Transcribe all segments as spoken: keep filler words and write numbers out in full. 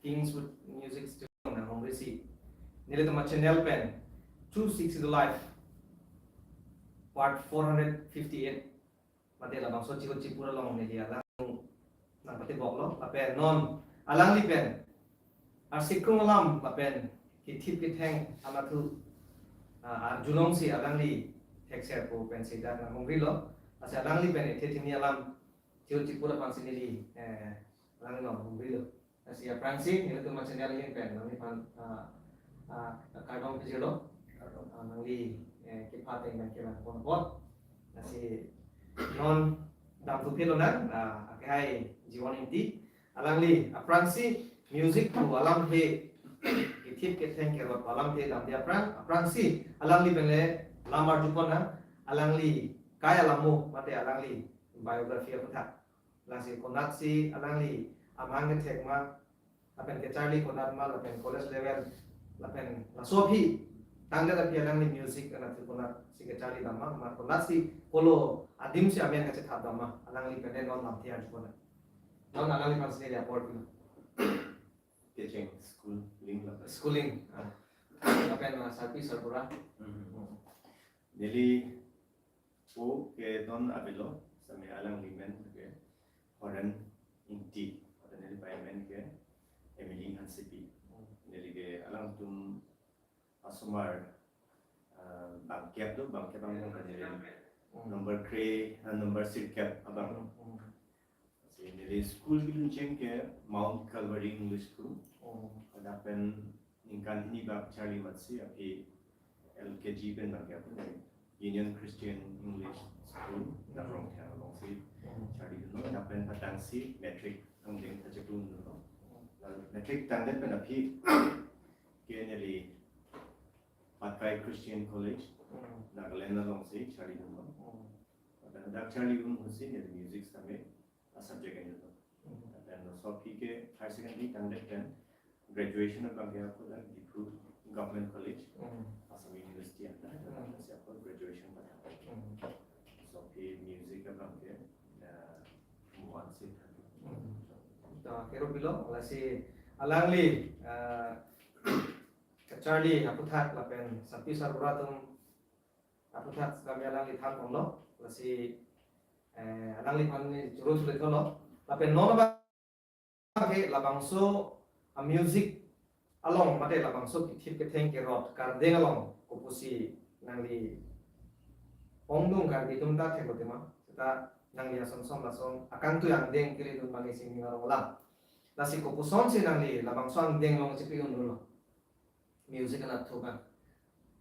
Kingswood Music Studio nanghumrisi, nelitum achannel pen True Sixth Schedule Life part four hundred fifty-eight mate labangso chihut chipur along neli alang nangpatiboklo, lapen non alangli pen arsikrung alam lapen kithip kitheng anatthu, ah, arjulongsi alangli thekser pu pensi dak nanghumrilo. Lasi alangli pen ethe thini alam chihut chipur aphansi neli, eh, alangli nanghumrilo. Lasi aphrangsi nelitum achannel ahin pen nangliphan, ah, ah, kardom pajirlo. Ah, nangli, eh, kepha ateng pen kelang pon apot. Lasi non damthu phelonang, ah, akehai Jiwon Ingti. Alangli aphrangsi music pu alamthe, kithip kitheng kerot pu alamthe damde aphrang, aphrangsi alangli pen le lam arju ponnang, alangli kai alam mo mate alangli biography aphuthak. Lasi konatsi alangli amang kethek ma, lapen kecharli konat ma, lapen college level, lapen laso aphi tangdet aphi alangli music anatthu konatsi kecharli dam ma, ma konatsi kolo adimsi amen kachethap dam ma, alangli pen le non lamthe arju ponnang. Non alangliphansi neli apor pilo. Kecheng, schooling lapen. Schooling, ah. Lapen, ah, sarpi sarbura. Mhm. Hmm. Neli po ke non avelo, same alangli men ke Horen Ingti, lapen neli bai men ke Emily Hansepi. Hmm. Neli ke alangtum asomar, ah, bangkep do, bangkep angbong kan neli. Hmm. Number kre, ah, number sirkep abang. Hmm, hmm. Lasi neli school keluncheng ke Mount Calvary English School. Hmm. Ladak pen ningkan hini bak charli amatsi aphi L K G pen bangkep Union Christian English School, dak Rongtheng alongsi Hmm. charlidunlo, lapen patangsi matric angdeng ta cheklemdunlo. Hmm. Lalu matric tangdet pen aphi ke neli Patkai Christian College, Hmm. Nagaland alongsi charlidunlo. Hmm. Lapen dak charli un hunsi neli music same a subject enlo. Hmm. Lapen laso aphi ke higher secondary tangdet pen graduation abang ke ako dak Diphu Government College, Hmm. Assam University anta, Hmm. lasi ako graduation pathang. Hmm. Laso aphi music abang ke, ah, muan si than. Hmm. To, kero pilo, lasi alangli, ah, kacharli aphuthak lapen sarpi sarbura atum aphuthak kami alangli than ponlo, lasi, eh, alangliphan neli choro chule tholo. Lapen non abang ke labangso a music along mate labangso kithip kitheng kerot kardeng along kopusi nangli ongdung Karbi atum ta theklo tema. Seta nangli ason son lason akangtui angdeng keledun abang isi ning arong alam. Lasi kopusonsi nangli labangso angdeng along chipi-unlo music anatthu abang?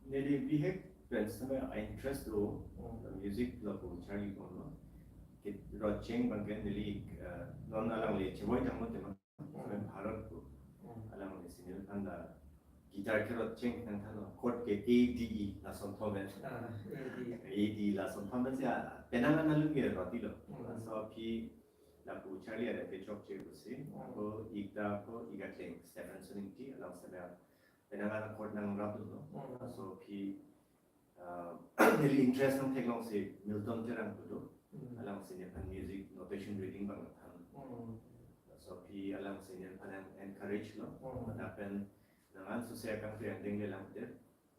Neli bihek pen same a-interest do, Hmm. music lapu charli ponlo. Kerot cheng abang ke neli, eh, non alangli chevoi tanglo tema, Hmm. same Bharat ko. Hmm. Alanglisi neliphan la guitar kerot cheng nangthanlo, chord ke A D E lason thom pen. Ah, A D E. A D E lason thom pen si, ah, penang analu ke rotlo. Hmm. Laso aphi lapu charli are kechokche pusi. Hmm. Ako ik ta ako ik akleng Stephenson Ingti along same penang an chord nangrapdunlo. Hmm. Laso aphi, ah, neli interest nangtheklongsi Milton Terang pu do. Hmm. Alangsi neliphan music notation reading abang than. Hmm. Laso aphi alangsi neliphan nang-encourage lo. Hmm. Lapen nang an suse akangtui angdeng le langdet.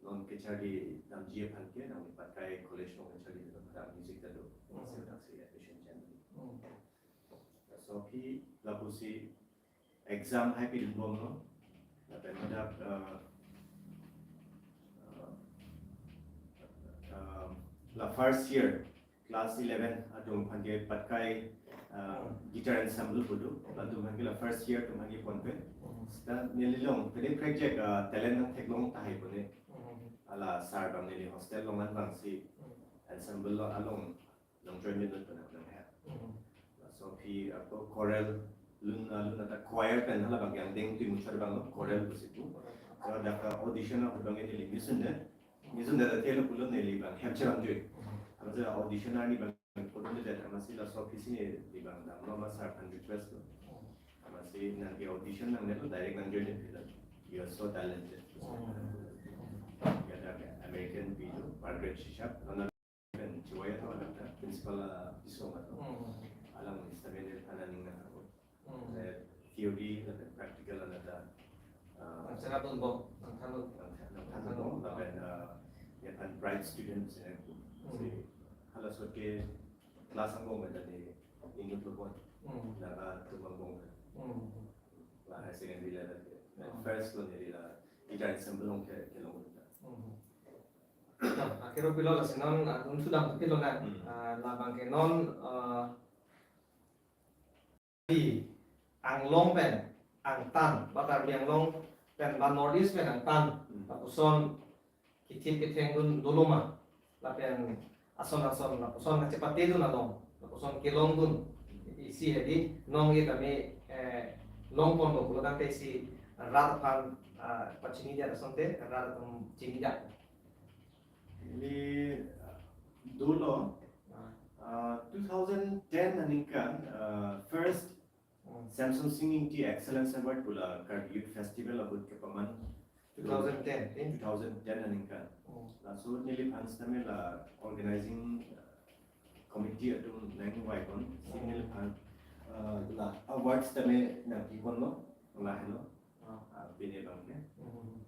Non kecharli damji aphan ke nangli Patkai College along kecharlidun, hadak music ta do. Hmm. Lasi hadaksi admission chenlo. Hmm. Laso aphi lapusi exam hai pidunbomlo. Lapen hadak, uh, uh, uh, la first year class eleven atum aphan ke Patkai, uh, guitar ensemble pu do. Latum aphan ke la first year atum aphan ke ponpen. Seta neli along pede project, uh, talent nangtheklong tahai pune. Hala sir abang neli hostel along an abangsi ensemble lo along nang join dun pen nang he. Hmm. Laso aphi ako choral lun, ah, lun ata choir pen hala abang angdeng tui muchot abang lo choral pusi pu. So dak audition ahut abang neli misun de. Misun de thelo pulo neli abang hem cheram jui. Hmm. Amatsi audition arni abang pulo de amatsi laso aphi si neli abang damlo ma sir aphan request lo. Hmm. Amatsi nang ke audition nangnelo, direct nang join dun pilo. You are so talented. Hmm. Ya dak American video, Margaret Shishak, non pen chevoi atum along ta principal, ah, piso atum. Hmm. Alangli sitame neliphan aning nang ako. Hmm. Eh, theory lapen practical along Ah, Nangcharap dunbom, nangthanlo. Nangthan, nangthan, nangthan, nangthan, lapen, ah, nephan bright student si nang. Hmm. Si halaso ke class angbong pen ta neli inut lo pon. Hmm. Naga atum angbong pen. Hmm. La higher secondary level ke. Hmm. First lo neli la guitar ensemble along ke, kelong. Hmm. To, akhir pilo lasi non, ah, dun sudah pilo na. Hmm. Ah, labang ke non, ah, di anglong pen angtan, ba Karbi Anglong pen ba North East pen angtan, Hmm. lapuson kithip kitheng dun dolo ma, lapen ason ason lapuson kachepate dun along, lapuson kelong dun isi hedi, non ye kami, eh, long pon do pulo tangte isi rat aphan, ah, pachini dia asonte, rat atum chini dia. Neli, ah, dolo, Ah. ah, two thousand ten aningkan, ah, first Hmm. Samson Sing Ingti Excellence Award pu la Karbi Youth Festival ahut kepaman. Two thousand ten, eh? Two thousand ten aningkan. Hmm. Laso neliphan sitame la organizing, ah, committee atum nangvaipon. Hmm. Neliphan, ah, la award sitame nangpipon lo, lahelo. Ah. Ah, pine abang ke. Hmm.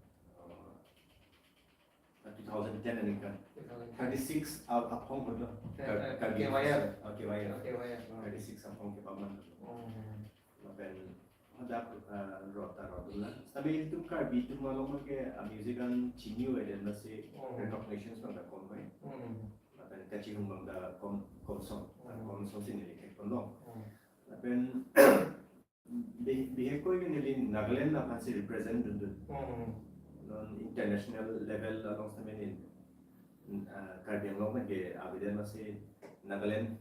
Ah, two thousand ten aningkan. Two thousand ten. Thirty-six a-, aphong hodo. Eh, Kar-, eh, Karbi K Y R. Oh, K Y R. Oh, K Y R. Oh. Thirty-six aphong kepaman. Oh. Lapen hadak, eh, rota rota la. Tapi itum Karbi atum along ke, ah, music an chini-o eden masi Oh. recognitions abang ta kom hai. Hmm. Lapen kachihung abang ta kom, kom song. Oh. Kom song si neli kekon long. Oh. Lapen Bi-, bihek koi ke neli Nagaland aphansi represent dun dun. Hmm. Non international level along sitame neli, ah, Karbi Anglong ke abidi masi Nagaland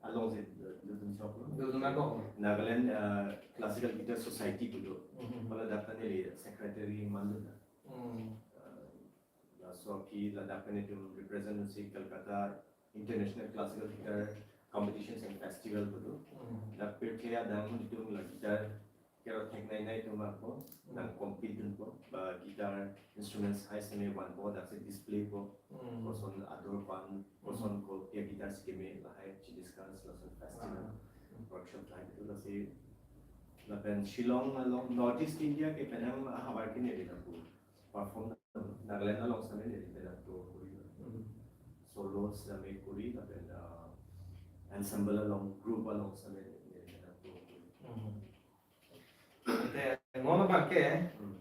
alongsi dun dun chok lo. Dun dun ako. Nagaland, ah, Classical Guitar Society pu do. Hmm. Hala dak ta neli secretary mandun. Hmm. Ah, laso aphi ladak pen itum represent si Kolkata International Classical Guitar Competitions and Festival pu do. Hmm. Dak pirthe adang itum la guitar kerot theknei nei atum ako, Hmm. nang compete dunpo, ba guitar instruments hai sitame vanpo, dak si display po, Hmm. koson ador pan, koson Hmm. kopi a-guitar si keme lahai chi discuss, lason festival, Ah. Hmm. workshop lahai itu lasi, lapen Shillong along North East India ke penang ahavar ke neli lapu perform Nagaland along sitame neli penang tour kori. Hmm. Solo sitame kori, lapen, ah, ensemble along, group along sitame neli penang tour kori. Hmm. Te non abang ke, Hmm.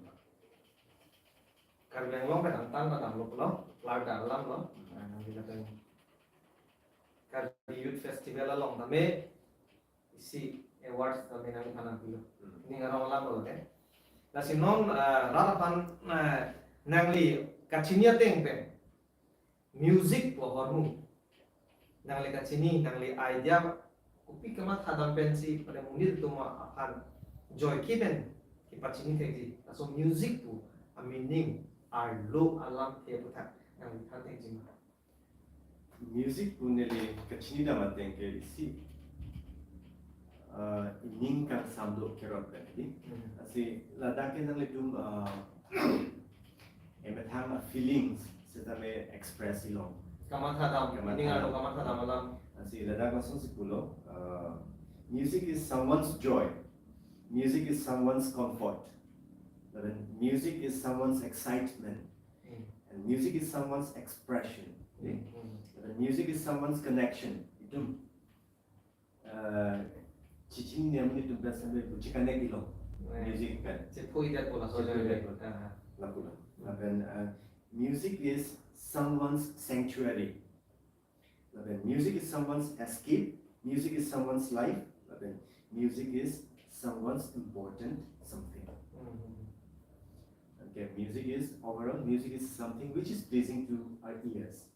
Karbi Anglong pen angtan ta damlo pulo, lar dar alam lo. Hmm. Ah, nangli lapen Karbi Youth Festival along tame isi awards tame nangphan nangpilo. Hmm. Ning arong alam lo ke. Lasi non, ah, rat aphan, ah, nangli kachini ateng pen music pu ahormu. Nangli kachini, nangli idea kopi kamatha dam pensi pada monit atum aphan joike pen kepachini thekji. Laso music pu a-meaning arlo alamthe aputhak nangli than thekji ma. Music pu neli kachini dam ateng ke isi, ah, ining kangsam do kerot pen di. Hmm. Lasi ladak ke nanglitum, ah, emethang a-feelings sitame express ilong. Kamatha dam, Kamatha ining arlo dam. Kamatha dam alam. Lasi ladak lason si pulo, ah, music is someone's joy. Music is someone's comfort. Lapen music is someone's excitement. Hmm. And music is someone's expression. Hmm, hmm. And music is someone's connection. Itum, uh, chichin niam ni itum pen sampai bu chiconnect ilong. Hmm. Music pen. Chepho-i det pu laso Chepho-i det pu. Ah. Lapu la. Hmm. Lapen, uh, music is someone's sanctuary. Lapen music is someone's escape, music is someone's life, lapen music is someone's important something. Mhm. Okay, music is overall, music is something which is pleasing to our ears.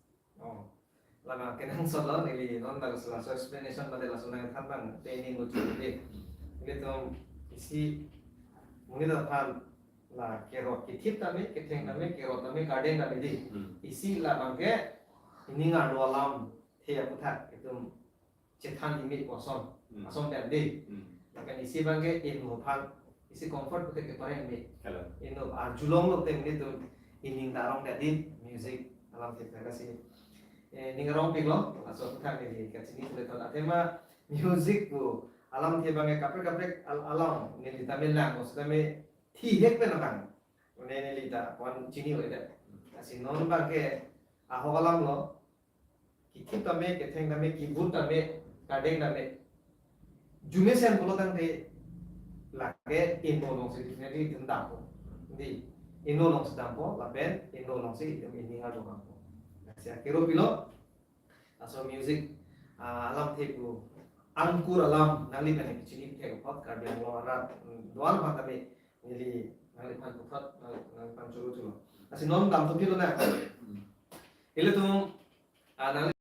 Oh. Lama kenangsot lo neli non laso laso explanation mate laso nangthan abang pen neli nguchu de. Ilitum isi monit aphan la kerot kethip tame, ketheng tame, kerot tame, kardeng tame di. Hmm. Isi labang ke ining arlo alamthe aputhak itum chethan imi pu ason. Hmm. Ason pen di. Hmm. Lapen isi abang ke inut aphan isi comfort puthot kepareng imi. Hello. Inut arjulong lo teng di itum ining ta arong ta di music alamthe ta lasi. Eh, ning arongpik lo, laso aputhak neli kachini kule ton athema music pu alamthe abang ke kaprek kaprek al-, alam neli tame lang, maksud tame thihek pen abang. Mane neli ta pon chini oi det. Lasi non abang ke ahok alam lo. Kithip tame, ketheng tame, kibut tame, kardeng tame. Arjumesen pulo tangte lake inut alongsi definitely itum dampo. Di, inut alongsi dampo, lapen inut alongsi itum ining arlo dampo. Lasi akero pilo, laso music, ah, alamthe pu angkur alam nangli pen chini thek apot Karbi Anglong arat, mm, do-an aphan tame neli nangliphan puthot, nang, nangliphan choro choro. Lasi non dam thupi lo na. Ilitum, ah, nangli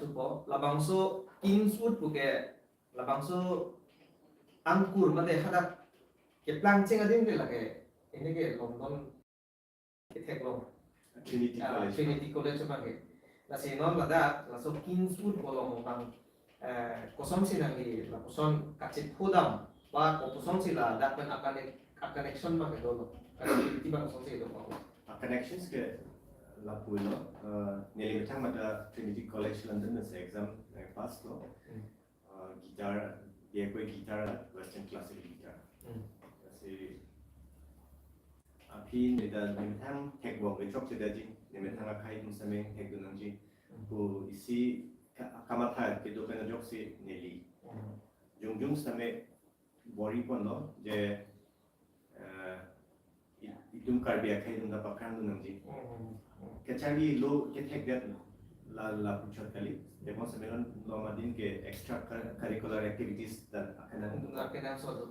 thupo, labangso Kingswood pu ke, labangso angkur mate hadak keplang cheng adim ke lake, ini ke London ketheklong. Trinity Ah, College. Trinity College abang ke. Lasi non ladak, laso Kingswood pu along abang, eh, kosonsi nangli, lapuson kachiphu dam, ba kosonsi ladak pen akanek, aconnection abang ke dolo. Connectivity abang kosonsi dolo. A connections ke lapu lo, eh, neli methang mate Trinity College London si exam, eh, pass lo. Hmm. Eh, guitar, dia kue guitar, Western classical guitar. Hmm. Lasi, aphi neli ta neli methang thekbom kechok si daji, neli methang akhai atum sitame thekdun nangji. Hmm. Pu isi ka-, kamatha kedo pen ajoksi neli. Hmm. Jongjong sitame bor-i ponlo, je, eh, i-, itum Karbi akhai atum ta paprang dun nangji. Hmm. Kacharli lo kethekdet la, lapuchot kali. Tebon sitame non lo adim ke extra cur-, curricular activities dan akan nang. Hmm, akan nang so do.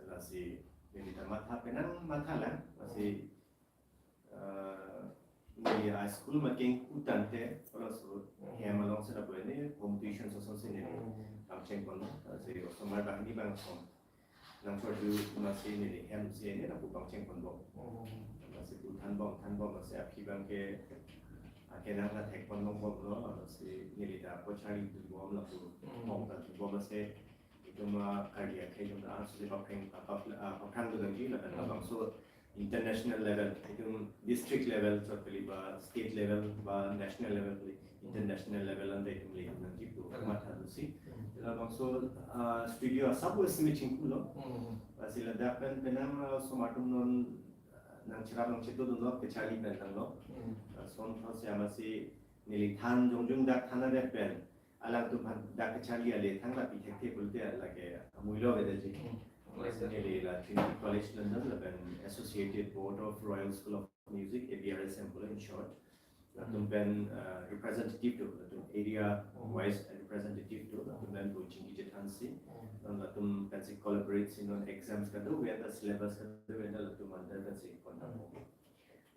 Lasi, neli ta matha penang matha lang. Lasi, eh, neli a school making utante, kalau so, Hmm. hem alongsi lapu ini home tuition so so si neli Hmm. pangcheng pon, lasi osomar banghini bang som. Nangchorju masi neli hem si ini lapu pangcheng ponbom. Hmm. Lasi pu thanbom, thanbom, lasi aphi abang ke, akenang ta thek pon longbomlo, lasi neli ta apot charli dunbom lapu, Hmm. hong ta dunbom, lasi itum a Karbi akhai atum ta arlosi paprang, pap-, ah, paprang dun nangji, lapen Hmm. labangso international level, itum district level chot kali ba state level ba national level kali, international level anta itum le nangji pu Hmm. matha do si. Hmm. Labangso, ah, studio asap bo estimate chingkulo. Hmm. Lasi ladak pen penang, ah, osomar atum non, ah, nangcherap nangchetu dunlo, kacharli pen tanglo. Hmm. Ah, son thos ya masi neli than jongjong dak than adet pen alangtum aphan dak kacharli ale thang lapi thekthe pulote lake amuilo avedet ji. Hmm. Lasi neli la Trinity College London lapen Associated Board of Royal School of Music, A B R S M pulo in short. Latum Hmm. pen, uh, representative do, latum area Hmm. wise representative do, latum pen pu chingki chethan si. Hmm. Non latum pensi collaborate si non exams kadokave anta, syllabus kadokave anta latum under pensi conduct Hmm.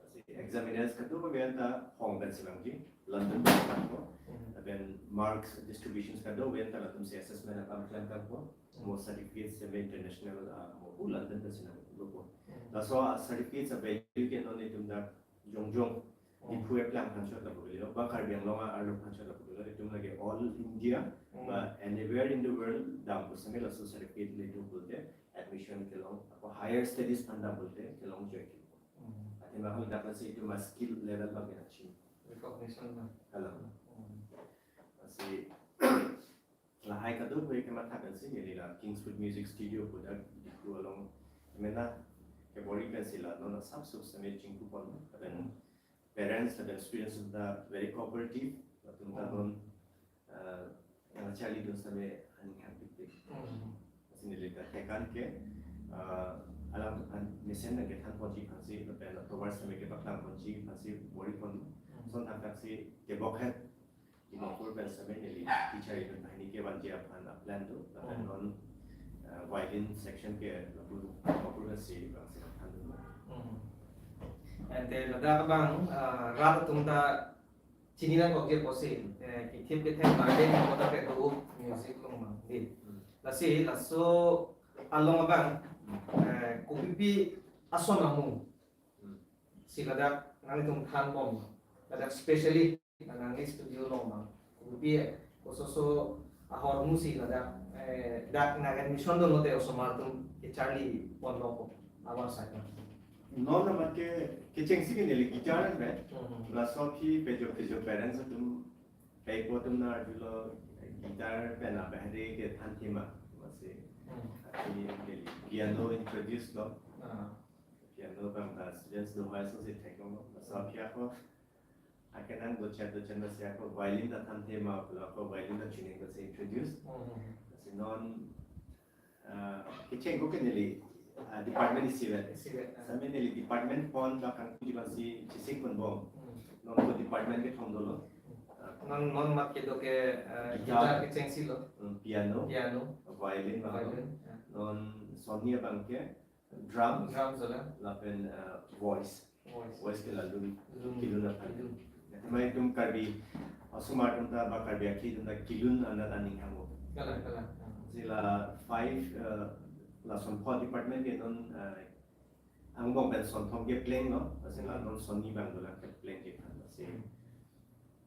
Lasi examiners kadokave anta hong pensi vangji, London pensi vangpo. Hmm. Lapen marks distributions kadokave anta latumsi assessment apam klem tangpo. Hmm. Mo certificates sitame international, ah, mo pu London pensi nanglopo. Hmm. Laso, ah, certificates a value ke non itum dak jongjong Hmm. Diphu eplang aphan chot lapu kalilo, ba Karbi Anglong arlo aphan chot lapu kalilo, itum lake all India, Hmm. ba anywhere in the world dampo sitame laso certificate le itum pulote admission kelong, ako higher studies aphan dam pulote kelongjoi ke. Hmm. Athema hal dak lasi itum a skill level abang ke nangchini. Recognition na. Kalang. Hmm. Lasi lahai kadokave kematha pensi neli la Kingswood Music Studio pu dak Diphu along mena kebor-i pensi la non asap sup sitame chingku pon, lapen Hmm. parents lapen students ta very cooperative, latum ta Hmm. non, ah, nangcharli dun sitame aning hangpikpik. Hmm. Lasi neli ta thekan ke, ah, alangtum aphan mesen nangkethan ponji aphansi, lapen atovar sitame kepaklang ponji aphansi bor-i pon. Hmm. Son thakthak si kebokhet Dimapur pen sitame neli teacher itum banghini kevanji aphan a plan do, lapen Hmm. non, ah, violin section ke lapu Dimapur pensi bangsi aphan do. Hmm. Ante ladak abang, ah, rat atum ta chini nangkokji apotsi, eh, kithip ketheng kardeng atum ta kedo music along abang. Di. Hmm. Lasi laso along abang, Hmm. eh, kopipi ason amu Hmm. si ladak nanglitum thanbom, ladak specially nangli studio along abang, kopi kososo ahormu si ladak, eh, dak nang admission do lote osomar atum kecharli ponlo ko, abar side na. Non amat ke kechengsi ke neli guitar an vet. Hmm. Laso aphi pejo pejo parents atum, pei ko atum nang arjulo guitar pen abahari kethan thima. Masi Hmm. aphi neli piano introduce lo. Ah. Piano abang ta students do hoi so si theklonglo. So aphi ako akenang dochet dochet na si ako violin ta than thema pulo, ako violin ta tuning ko si introduce. Hmm. Si non, ah, kecheng ko ke neli, ah, department isivet. Isivet, ah. Sami neli department pon ba kangtung ji bang si chesik ponbom. Hmm. Non ko department kethom dolo. Hmm. Ah. Non, non mat kedo ke, eh, guitar, guitar kechengsi lo. Hmm, piano. Piano. Violin abang. Violin, ya. Non Sony abang ke drum. Drum sala. Lapen, eh, voice. Voice. Voice ke la lun. Lun. Kelun aphan. Kelun. Athema itum Karbi, osomar atum ta ba Karbi akhei atum ta kelun anat aning hamo. Kalang, kalang. Ah. Si la five, eh, la son pho department ke non, eh, angbong pen son thom keplenglo. Si la, hmm, non Sony abang dolang kepleng ke than. Si, hmm,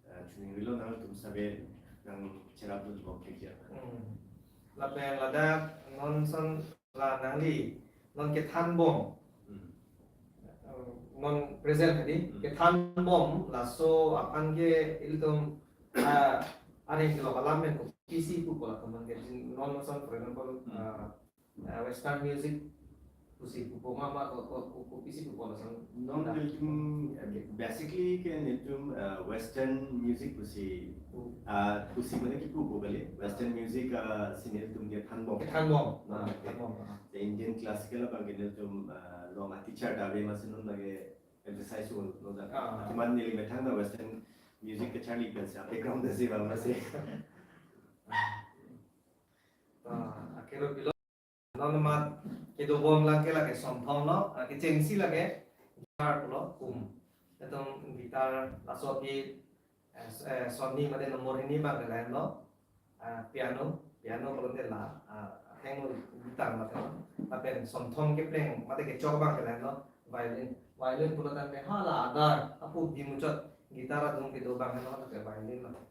eh, chuning rilo nangtum save nangcherap dun bom thekji. Hmm. Lapen ladak non son la nangli non kethanbom. Hmm. Eh, non present hadi, hmm, kethanbom laso aphan ke ilitum, ah, areng kelok alam pen kopisi pupo latum abang ke, non son, for example, hmm, ah, ah, western music pusi pupo ma, ma ko, ko, ko, kopisi pupo lason. Non, ah, nelitum, eh, basically ke nelitum, eh, western music pusi, hmm, ah, pusi mane kipu ko kali. Western music, ah, si nelitum kethanbom. Kethanbom. Non, ah, okay. Kethanbom, ah. The Indian classical abang ke nelitum, ah, long a teacher ta ave amatsi non lake emphasize un lo ta. Ah. Athema neli methang ta western music kecharli pen si background ta si bang amatsi. Ah, akhero pilo. Non mat kedobom lang ke lake son thom lo, ah, kechengsi lake guitar pulo, kum. Itum guitar laso aphi, eh, s-, eh, Sony mate nombor hini abang ke lahenlo, ah, piano, piano pulote la, ah, hang guitar mate lo. Lapen son thom kepleng mate kechok abang ke lahenlo, violin. Violin pulo tangte hala adar apu bimuchot guitar adung kedo abang henlo, lake violin lo.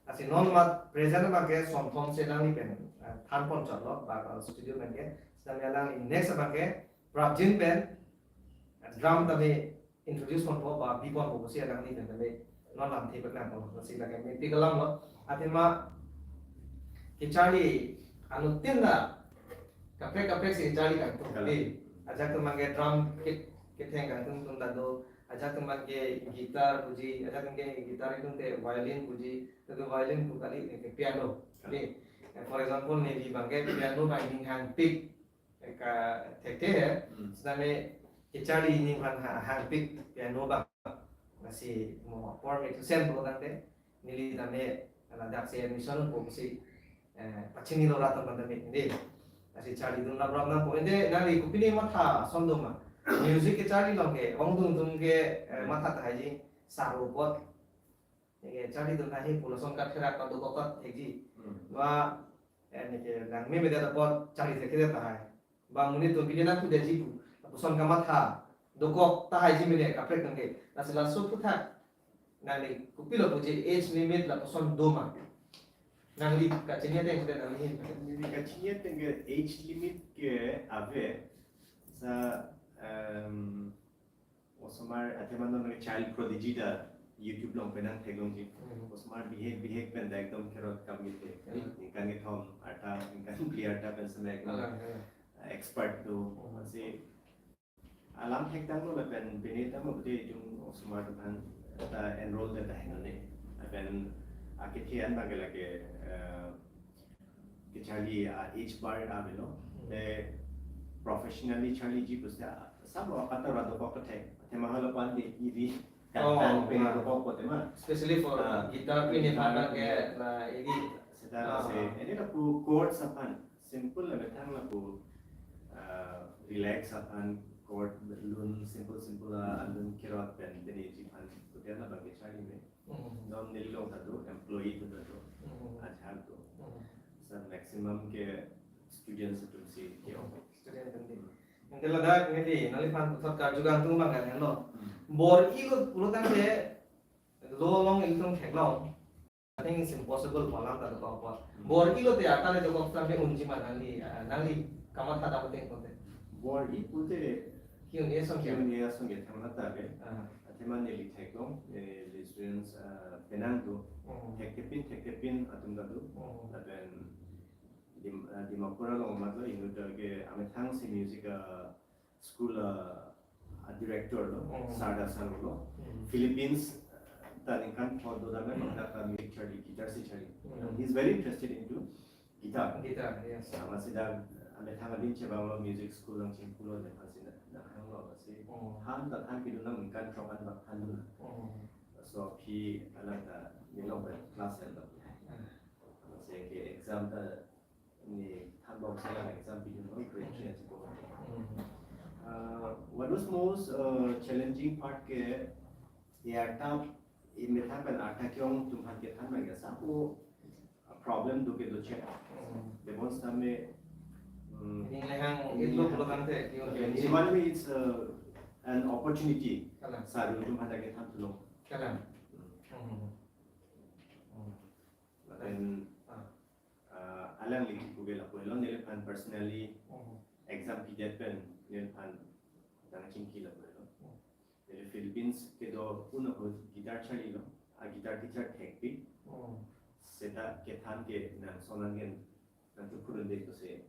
Lasi non mat present abang ke son thom si alangli pen, eh, than pon chot lo, ba, eh, studio pen ke. Sitame alangli next abang ke prapjin pen, eh, drum tame introduce ponpo ba bi ponpo pusi alangli pen tame non lamthe paklang ponpo, lasi lake mepik alam lo. Athema kecharli anuttin ta kaprek kaprek si kecharli kangtung. Kalang. Di, ajahak atum abang ke drum ke, ketheng kangtung atum ta do, ajahak atum abang ke guitar puji, ajahak atum ke guitar atum te violin puji, latum violin pu kali, eh, ke piano. Kalang. Di, eh, for example, neli abang ke piano abang ning hangpik, eh, kathekthe he. Hmm. Sitame kecharli ning aphan ha-, hangpik piano abang. Lasi mo apor me tusen pulo tangte, neli tame ladak si admission po pusi, eh, pachini lo rat abang tame, di. Lasi charlidun labram nangpo. Ante nangli kopine matha ason do ma? Music kecharli along ke, ongdung atum ke, eh, matha tahai ji, sar apot. Ke charlidun tahai pu lason katherak padokok thekji. Hmm. Ba, eh, neke nangmemedet apot charli thekthedet tahai. Ba monit atum pine nangpudetji pu lapuson kamatha dokok tahai ji mene kaprek abang ke. Lasi laso aphuthak nangli kopilo puji, age limit lapuson do ma? Nangli kachini ateng ke nangli hin. Neli kachini ateng ke age limit ke ave. Sa, em, osomar athema non child prodigy ta YouTube along pen nangtheklongji. Hmm. Osomar bihek bihek pen ta ekdom kerot kam kete. Hmm. Ningkan kethom arta, ningkan phli arta pen seme ekdom, alang, alang, expert do. Hmm. Lasi alam thekdamlo lapen pine ta mo pute jung osomar atum aphan ta enroll ta tahai none. Lapen akethe an abang ke lake, eh, kecharli, ah, age bar avelo. Hmm. Te professionally charliji pusi, ah, sabo akatar rat dokok thek. Athema hala pan de iri, oh, kan pen, ah, dokok po tema. Especially for, ah, guitar pine, guitar pine, phan ke, ah, iri. Seta, ah, lasi, ah, ene lapu chords aphan simple, la methang lapu, ah, relax aphan chord lun simple simple, ah, lun kerot pen pine ji aphan. Pute labang kecharli me. Hmm. Non neli along ta do, employee atum ta do, hmm, ajahak do. Hmm. Sa maximum ke students atum si ke-ong. Student atum si. Hmm. Ante ladak neli nangliphan puthot karju kangtung abang kan lo. Hmm. Bor-ilo pulo tangte lo along ilitum theklong. I think it's impossible pu alam ta dokok apot. Hmm. Bor-ilo te ata le dokok tangte unji ma nangli, ah, nangli kamatha ta pute pute. Bor-i pute ke-un-e ason ke, ke-un-e ason ke thangnat ave. Ah. Athema neli theklong, eh, Lisbons, ah, penang do. Hmm. Thekthe pin, thekthe pin atum ta do. Hmm. Lapen Dim-, ah, Dimapur along matlo inut ke amethang si music, ah, school, uh, a director lo, Hmm. Sarda Sar lo. Hmm. Philippines, uh, ta ningkan thot do dam, Hmm. dak ta music charli, guitar si charli. Hmm. And he's very interested into guitar. Guitar, yes. Amatsi dak, uh, amethang abin chevanglo music school nangchingpulo, nephan si na, nanghanglo, amatsi. Hmm. Than ta than pidun nang ningkan throk an bak thandun nang. Hmm. So aphi alang ta nilong pen class en lo. Hmm. Amatsi ke exam ta ne thanbom sala exam pidun lo, grade three achipo. Hmm. Uh, what was most, uh, challenging part ke, ya ta, imethang pen arta ke-ong atum aphan kethan abang ke sa ko, uh, problem do ke doche. Hmm. Tebon sitame, hmm, Ning lehang it lo pulo tangte, ke-ong Okay, ke-ong. In one way it's, uh, an opportunity. Kalang. Saru atum aphan ta kethan thulo. Kalang. Hmm. Hmm. Hmm. Lapen, Ah. uh, alangli kipu ke lapu lo, neliphan personally Hmm. exam pidet pen neliphan nangchingki lapu lo. Hmm. Neli Philippines kedo un ahut guitar charlilo, a guitar teacher thekpik. Hmm. Seta kethan ke nang sonan gen nang tu kurun de ko se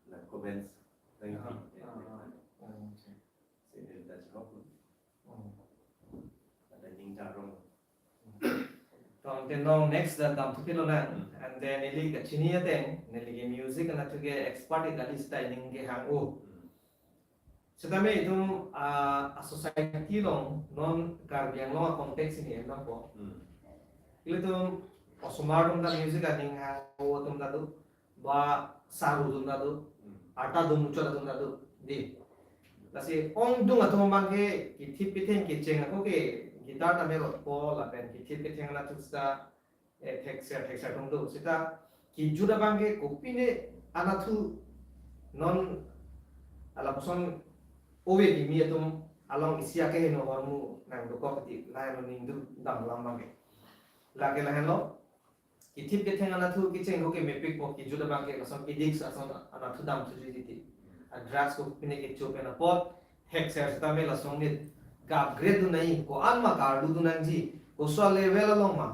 nang comments nang Ah, pi. ah, ah. Hmm, okay. Se neli ta chihok. Hmm. Ada ning ta rong. Tangte non next dan dam thupi lonang. Hmm. And then neli kachini ateng, neli ke music anatthu ke expert kali seta ining kehang-o. Hmm. Sitame itum, ah, a society along non Karbi Anglong a context ini endang po. Hmm. Ilitum osomar atum ta music aning hang-o atum ta do, ba saru atum ta do, Hmm. arta dun muchot atum ta do, di. Lasi ongdung atum abang ke kithip kitheng kecheng ako ke guitar ta merot po lapen kithip kitheng anatthu seta, eh, thekser thekser atum do. Seta kejut abang ke kopine anatthu non alapuson ove kimi atum along isi ake heno hormu nang dokok ti lahenlo ning duk dam lam abang ke. Lake lahenlo. Kithip ketheng anatthu kecheng ako ke mepik po, kejut abang ke lason addicts ason anatthu dam thuji titi. A drugs kopine kecho pen apot, thekser sitame lason nit gap grade dun nai, ko-an ma kardu dun nangji, koso level along ma,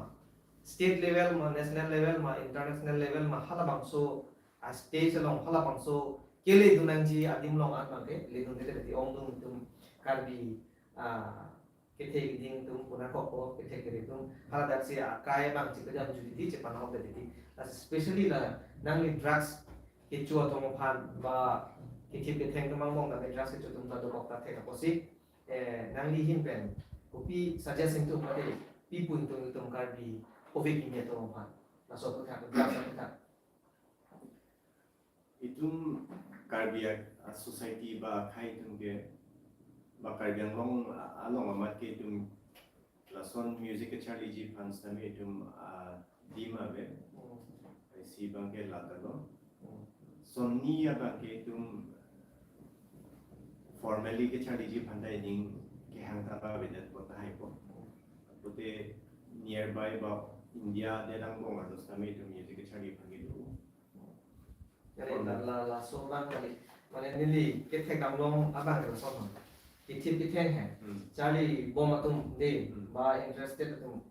state level ma, national level ma, international level ma, halabangso a stage along halabangso kele dun nangji adim along an abang ke le dun titi, ongdung atum Karbi, ah, kethe keding atum puna koko kethe keding atum hala dak si akai abang chepajam juri di chepanok titi. Lasi especially la nangli drugs kecho atum aphan ba kithip ketheng atum angbong nangli drugs kecho atum ta dokok ta thek apotsi, eh, nangli ahin pen kopi suggestion atum mate pi pu atum, atum Karbi ove kimi atum aphan, laso aputhak, drugs aputhak. Itum Karbi a, a society ba akhei atum ke, ba Karbi Anglong a, along amat ke itum lason music kecharliji aphan sitame itum, ah, adim ave. Hmm. Isi abang ke la ta lo. Hmm. Sonni abang ke itum formally kecharliji aphan ta ining kehang ta pavedet po tahai po. Hmm. Pute nearby ba India adet angbong arlo sitame itum music kecharli aphan ke do. Kali la, la, laso abang kali. Mane neli kethek damlong abang ke lason. Kithip ketheng he. Hmm. Charlibom atum de, Hmm. ba interested atum,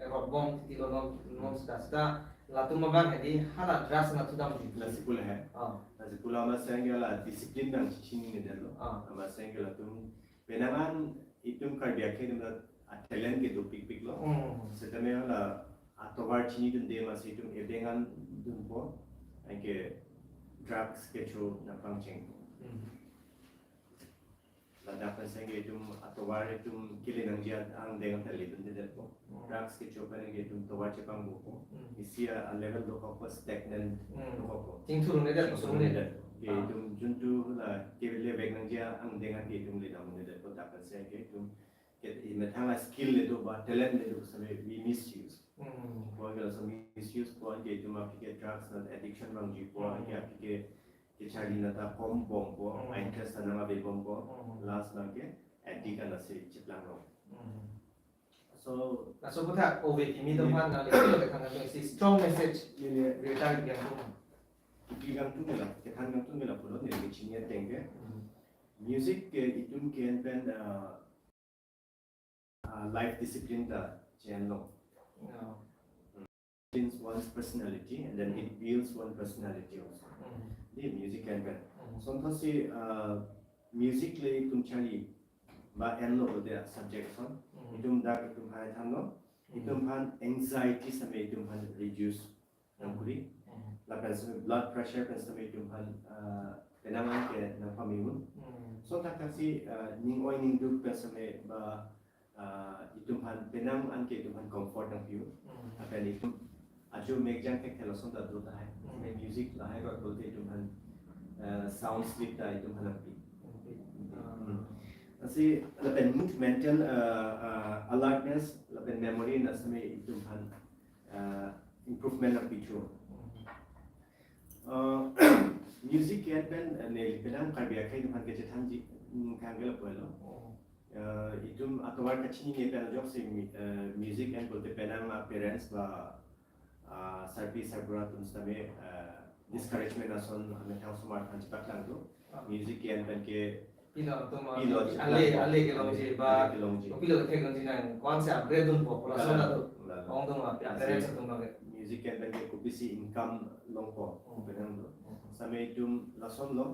eh, rotbom titi lo non, non Hmm. seta seta. Latum abang he di hala drugs anatthu damji. Lasi pu la he. Ah. Lasi pu la amat seng ke la discipline abang chinine det lo. Ah. Amat seng ke latum penang an itum Karbi akhei atum ta a talent ke dopikpik lo. Hmm. Sitame hala atovar chinidunde amatsi itum ebeng an dunpo, anke drugs kecho nangpangchengpo. Hmm. Ladak pen seng ke itum atovar itum kele nangji angdeng ta ledundedetpo. Hmm. Drugs kecho pen ke itum tovar chepangbopo. Hmm. Isi a, a level dokokpo, stagnant Hmm. dokokpo. Chingthurunedetpo, Chingthurunedetpo. Ke Ah. itum juntu la kele vek nangji angdeng ke itum ledamdedetpo, dak pen seng ke itum ke imethang a skill le do ba talent le do sitame we misuse. Hmm. Pu-an ke laso misuse pu-an ke itum aphi ke drugs na addiction vangji pu-an ke Hmm. aphi ke kecharli na ta kombompo, Hmm. a interest ta nang avebompo, Hmm. last abang ke addict anatsi cheplangrong. Hmm. So, laso aputhak ove kimi atum Ye. aphan nangli kethang atum si strong message Ye, ye. reta kangtung. Ipi kangtung ke la, kethan kangtung ke lapulo, neli kachini ateng ke. Hmm. Music ke itum ke-en pen, ah, ah, life discipline ta chenlo. Yeah. Disciplines one's personality and then it builds one personality also. Mm. Di music ke-en pen. Mm. Lason thotsi, ah, music le itum charli ba enlo pulote subject ason. Hmm. Itum dak itum aphan thanlo. Hmm. Itum aphan anxiety sitame itum aphan reduce nangkuri. Hmm. Lapen sitame blood pressure pen sitame itum aphan, ah, penang an ke nangpame un. Hmm. Lason thakthak si, ah, ning oi ning duk pen sitame ba, ah, itum aphan penang an ke itum aphan comfort nangpi un. Hmm. Lapen itum ajo mekjang thekthelo lason ta do tahai. Hmm. Music lahai rot pulote itum aphan, ah, sound sleep ta itum aphan nangpi. Hmm. Ah. Hmm. Lasi lapen mood, mental, ah, ah, alertness, lapen memory na sitame itum aphan, ah, improvement nangpi cho. Hmm. Ah, music ke-en pen, eh, neli penang Karbi akhei atum aphan kachethanji, hmm, kang ke lapu-an lo. Hmm. Ah, itum atovar kachinine pen ajoksi mi-, eh, music en pulote penang a-parents ba, ah, sarpi sarbura atum sitame, ah, discouragement ason amethang osomar aphan chepaklang do. Ah. Music ke-en pen ke pilo atum, pilo ale, chepaklang do. Ale kelongji ba, ale kelongji. Pilo kethek longji nang, ko-ansi upgrade dunpo, pura Kalang, sona do. Kalang. Ongdung ma, Lasi parents atum abang ke. Music ke-en pen ke kopisi income longpo, Hmm. penang do. Hmm. Sitame itum lason lo,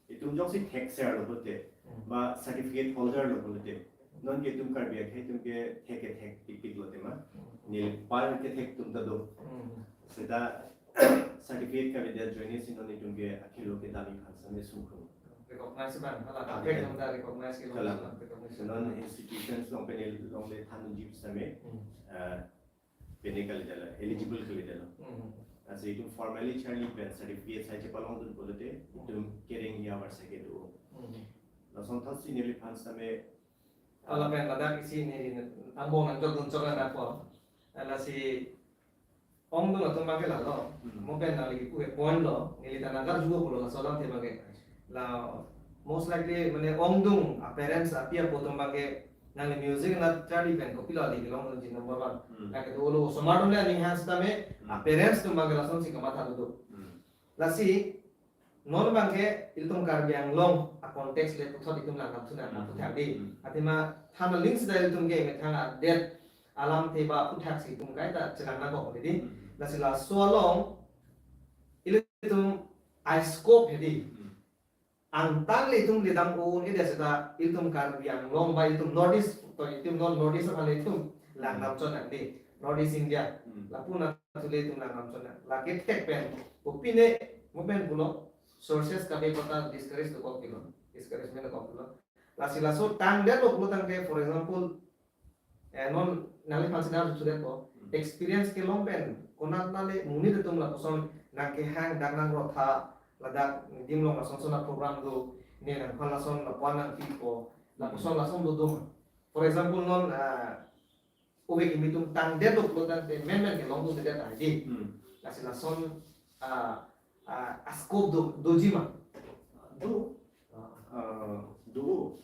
itum jongsi thekser lo pulote, Hmm. ba certificate holder lo pulote, non ke itum Karbi akhei atum ke thek ke thek pikpik lote ma. Hmm. Neli par kethek atum ta do. Hmm. Seta certificate kavedet ajoine si non itum ke akhei lo kedam aphan sitame sungkrung. Recognize abang, hala Ah, kaprek ya. Atum ta recognize kelong Kalang. Abang, recognition. Non institutions along pen longle than unji sitame, Hmm. ah, pine kaledetlo, eligible kaledetlo. Hmm. Lasi itum formally charli pen certificate sai chepalongdun pulote, Hmm. itum kereng ya varsa kedo. Hmm. Lason thotsi neliphan sitame, Lapen ladak isi ne angbong nangchok dun chok nang dapo. Lasi ongdung atum abang ke lalo. Hmm. Mo pen nangli kipu ke point lo, neli ta nangkarju pulo laso alamthe abang ke. La most likely mane ongdung a-parents api apo atum abang ke nangli music na charli pen kopilo ale kelongdunji number one. Hmm. Lake do lo osomar atum le aning hang sitame Hmm. a-parents atum abang ke lasonsi kamatha do. Hmm. Lasi non abang ke ilitum Karbi Anglong a-context le puthot itum langdam thu nang Hmm. puthot di. Hmm. Athema than aling sida ilitum ke methang adet alamthe ba aphuthak si itum kaita chelang nangkok hedi. Hmm. Lasi laso along ilitum a-scope hedi. Hmm. Angtan le itum ledam un-e det seta ilitum Karbi Anglong ba ilitum North East, to itum non North East aphan le itum langdam chot nang di. North East India. Hmm. Lapu na thu le itum langdam chot nang. Lake thek pen, kopine, mo pen pulo, sources kabe kota discourage dokok pilo. Discouragement dokok pilo. Lasi laso tangdetlo pulo tangte, for example, eh, non nangliphan si nang chudet po. Hmm. Experience kelong pen, konat nale monit atum lapuson nangkehang dak nangrotha, ladak dim along lason son a-program do, ne nangphan lason lapu-an nangpipo, lapuson Hmm. lason do do ma. For example, non, ah, ove kimi atum tangdetlo pulo tangte menmen kelong dundedet tahai di. Hmm. Lasi lason, ah, ah, a-scope do, doji ma? Do. Ah. Ah, do.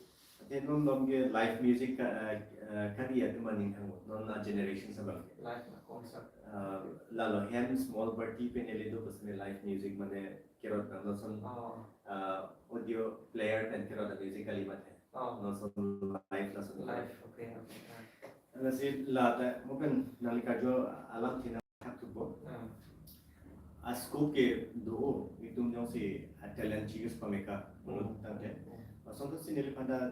Ate non dom ke live music ka, ah, ah, kari atum aning hang non a-generation abang ke. Live na concert. Ah, lalo hem small party pen ele do bas ne live music mane kerot na non son, Oh. ah, audio player pen kerot na music kali mate. Oh. Non son live lason. Live, okay, okay. Ah. Lasi lata, mo pen nangli karju alamthe nangthak thupo. Ah. A-scope ke do, itum jongsi a-talent chi-use pame ka, Hmm. tangte. Hmm. Lason thotsi neliphan ta,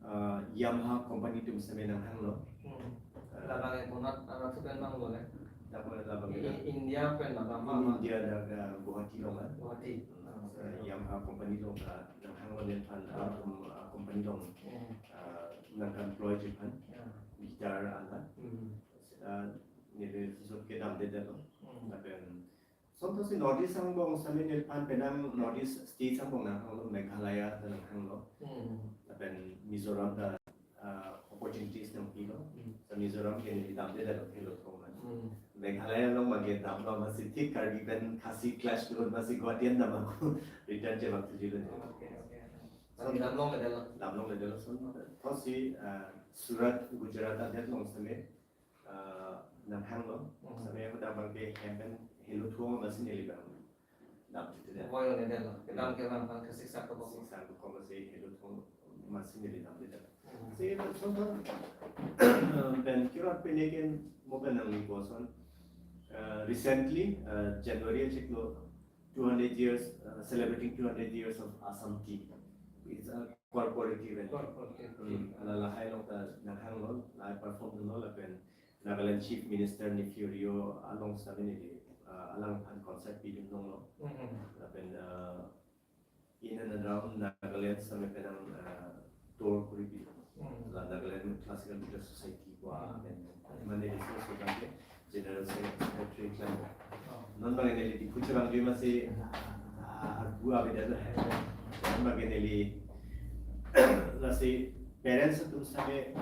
ah, Yamaha company atum sitame nanghanglo. Hmm. Ah. Labang ke konat, ah, thu pen abang lo le? Labang, labang I-, ke. India pen labang In ma? India dak, ah, Guwahati along, ah. Guwahati. Hmm. Ah, Yamaha company along ta nanghanglo neliphan, ah, Hmm. um, ah, company along, Hmm. ah, nangka-employ-ji aphan. Yeah. Guitar ala. Hmm. Ah, neli sot kedamdedetlo. Hmm. Lapen lason thotsi North East angbong sitame neliphan penang North East states angbong nanghanglo, Meghalaya ta nanghanglo. Hmm. Lapen Mizoram ta, ah, opportunities nangpilo. Hmm. Sa Mizoram ke neli damdedetlo Helo Thong an. Hmm. Meghalaya along abang ke damlo masi thik Karbi pen Khasi clash do masi Guwahati an dam ako return chevak thuji lo. Okay, okay. So, damlongledetlo. Damlongledetlo lason thotsi, ah, Surat, Gujarat adet along sitame ah, nanghanglo. Hmm. Sitame hadak abang ke hem pen Helo Thong masi neli abang damdedetlo. Voi lo ne detlo. Kedam ke abang abang ke siksak dokok. Siksak dokok masi Helo Thong masi neli damdedetlo. Hmm. Si, so, so, eh, pen kerot pine ke mo pen nangli koson. Eh, recently, eh, January achiklo two hundred years, uh, celebrating two hundred years of Assam tea. It's a corporate event. Corporate event. Hmm. Hala lahai along ta nanghanglo, lahai perform dunlo lapen Nagaland Chief Minister Neiphiu Rio along sitame neli, ah, alangphan concert pidun longlo. Hmm. Lapen, ah, in and around Nagaland sitame penang, ah, tour kori pi. Hmm. La Nagaland Classical Guitar Society ko, hmm, amen. Mane resource ko tangke General Secretary klem. Oh. Non bang neli di kuchurang jui masi, ah, arpu avedet lo. Non bang neli lasi parents atum sitame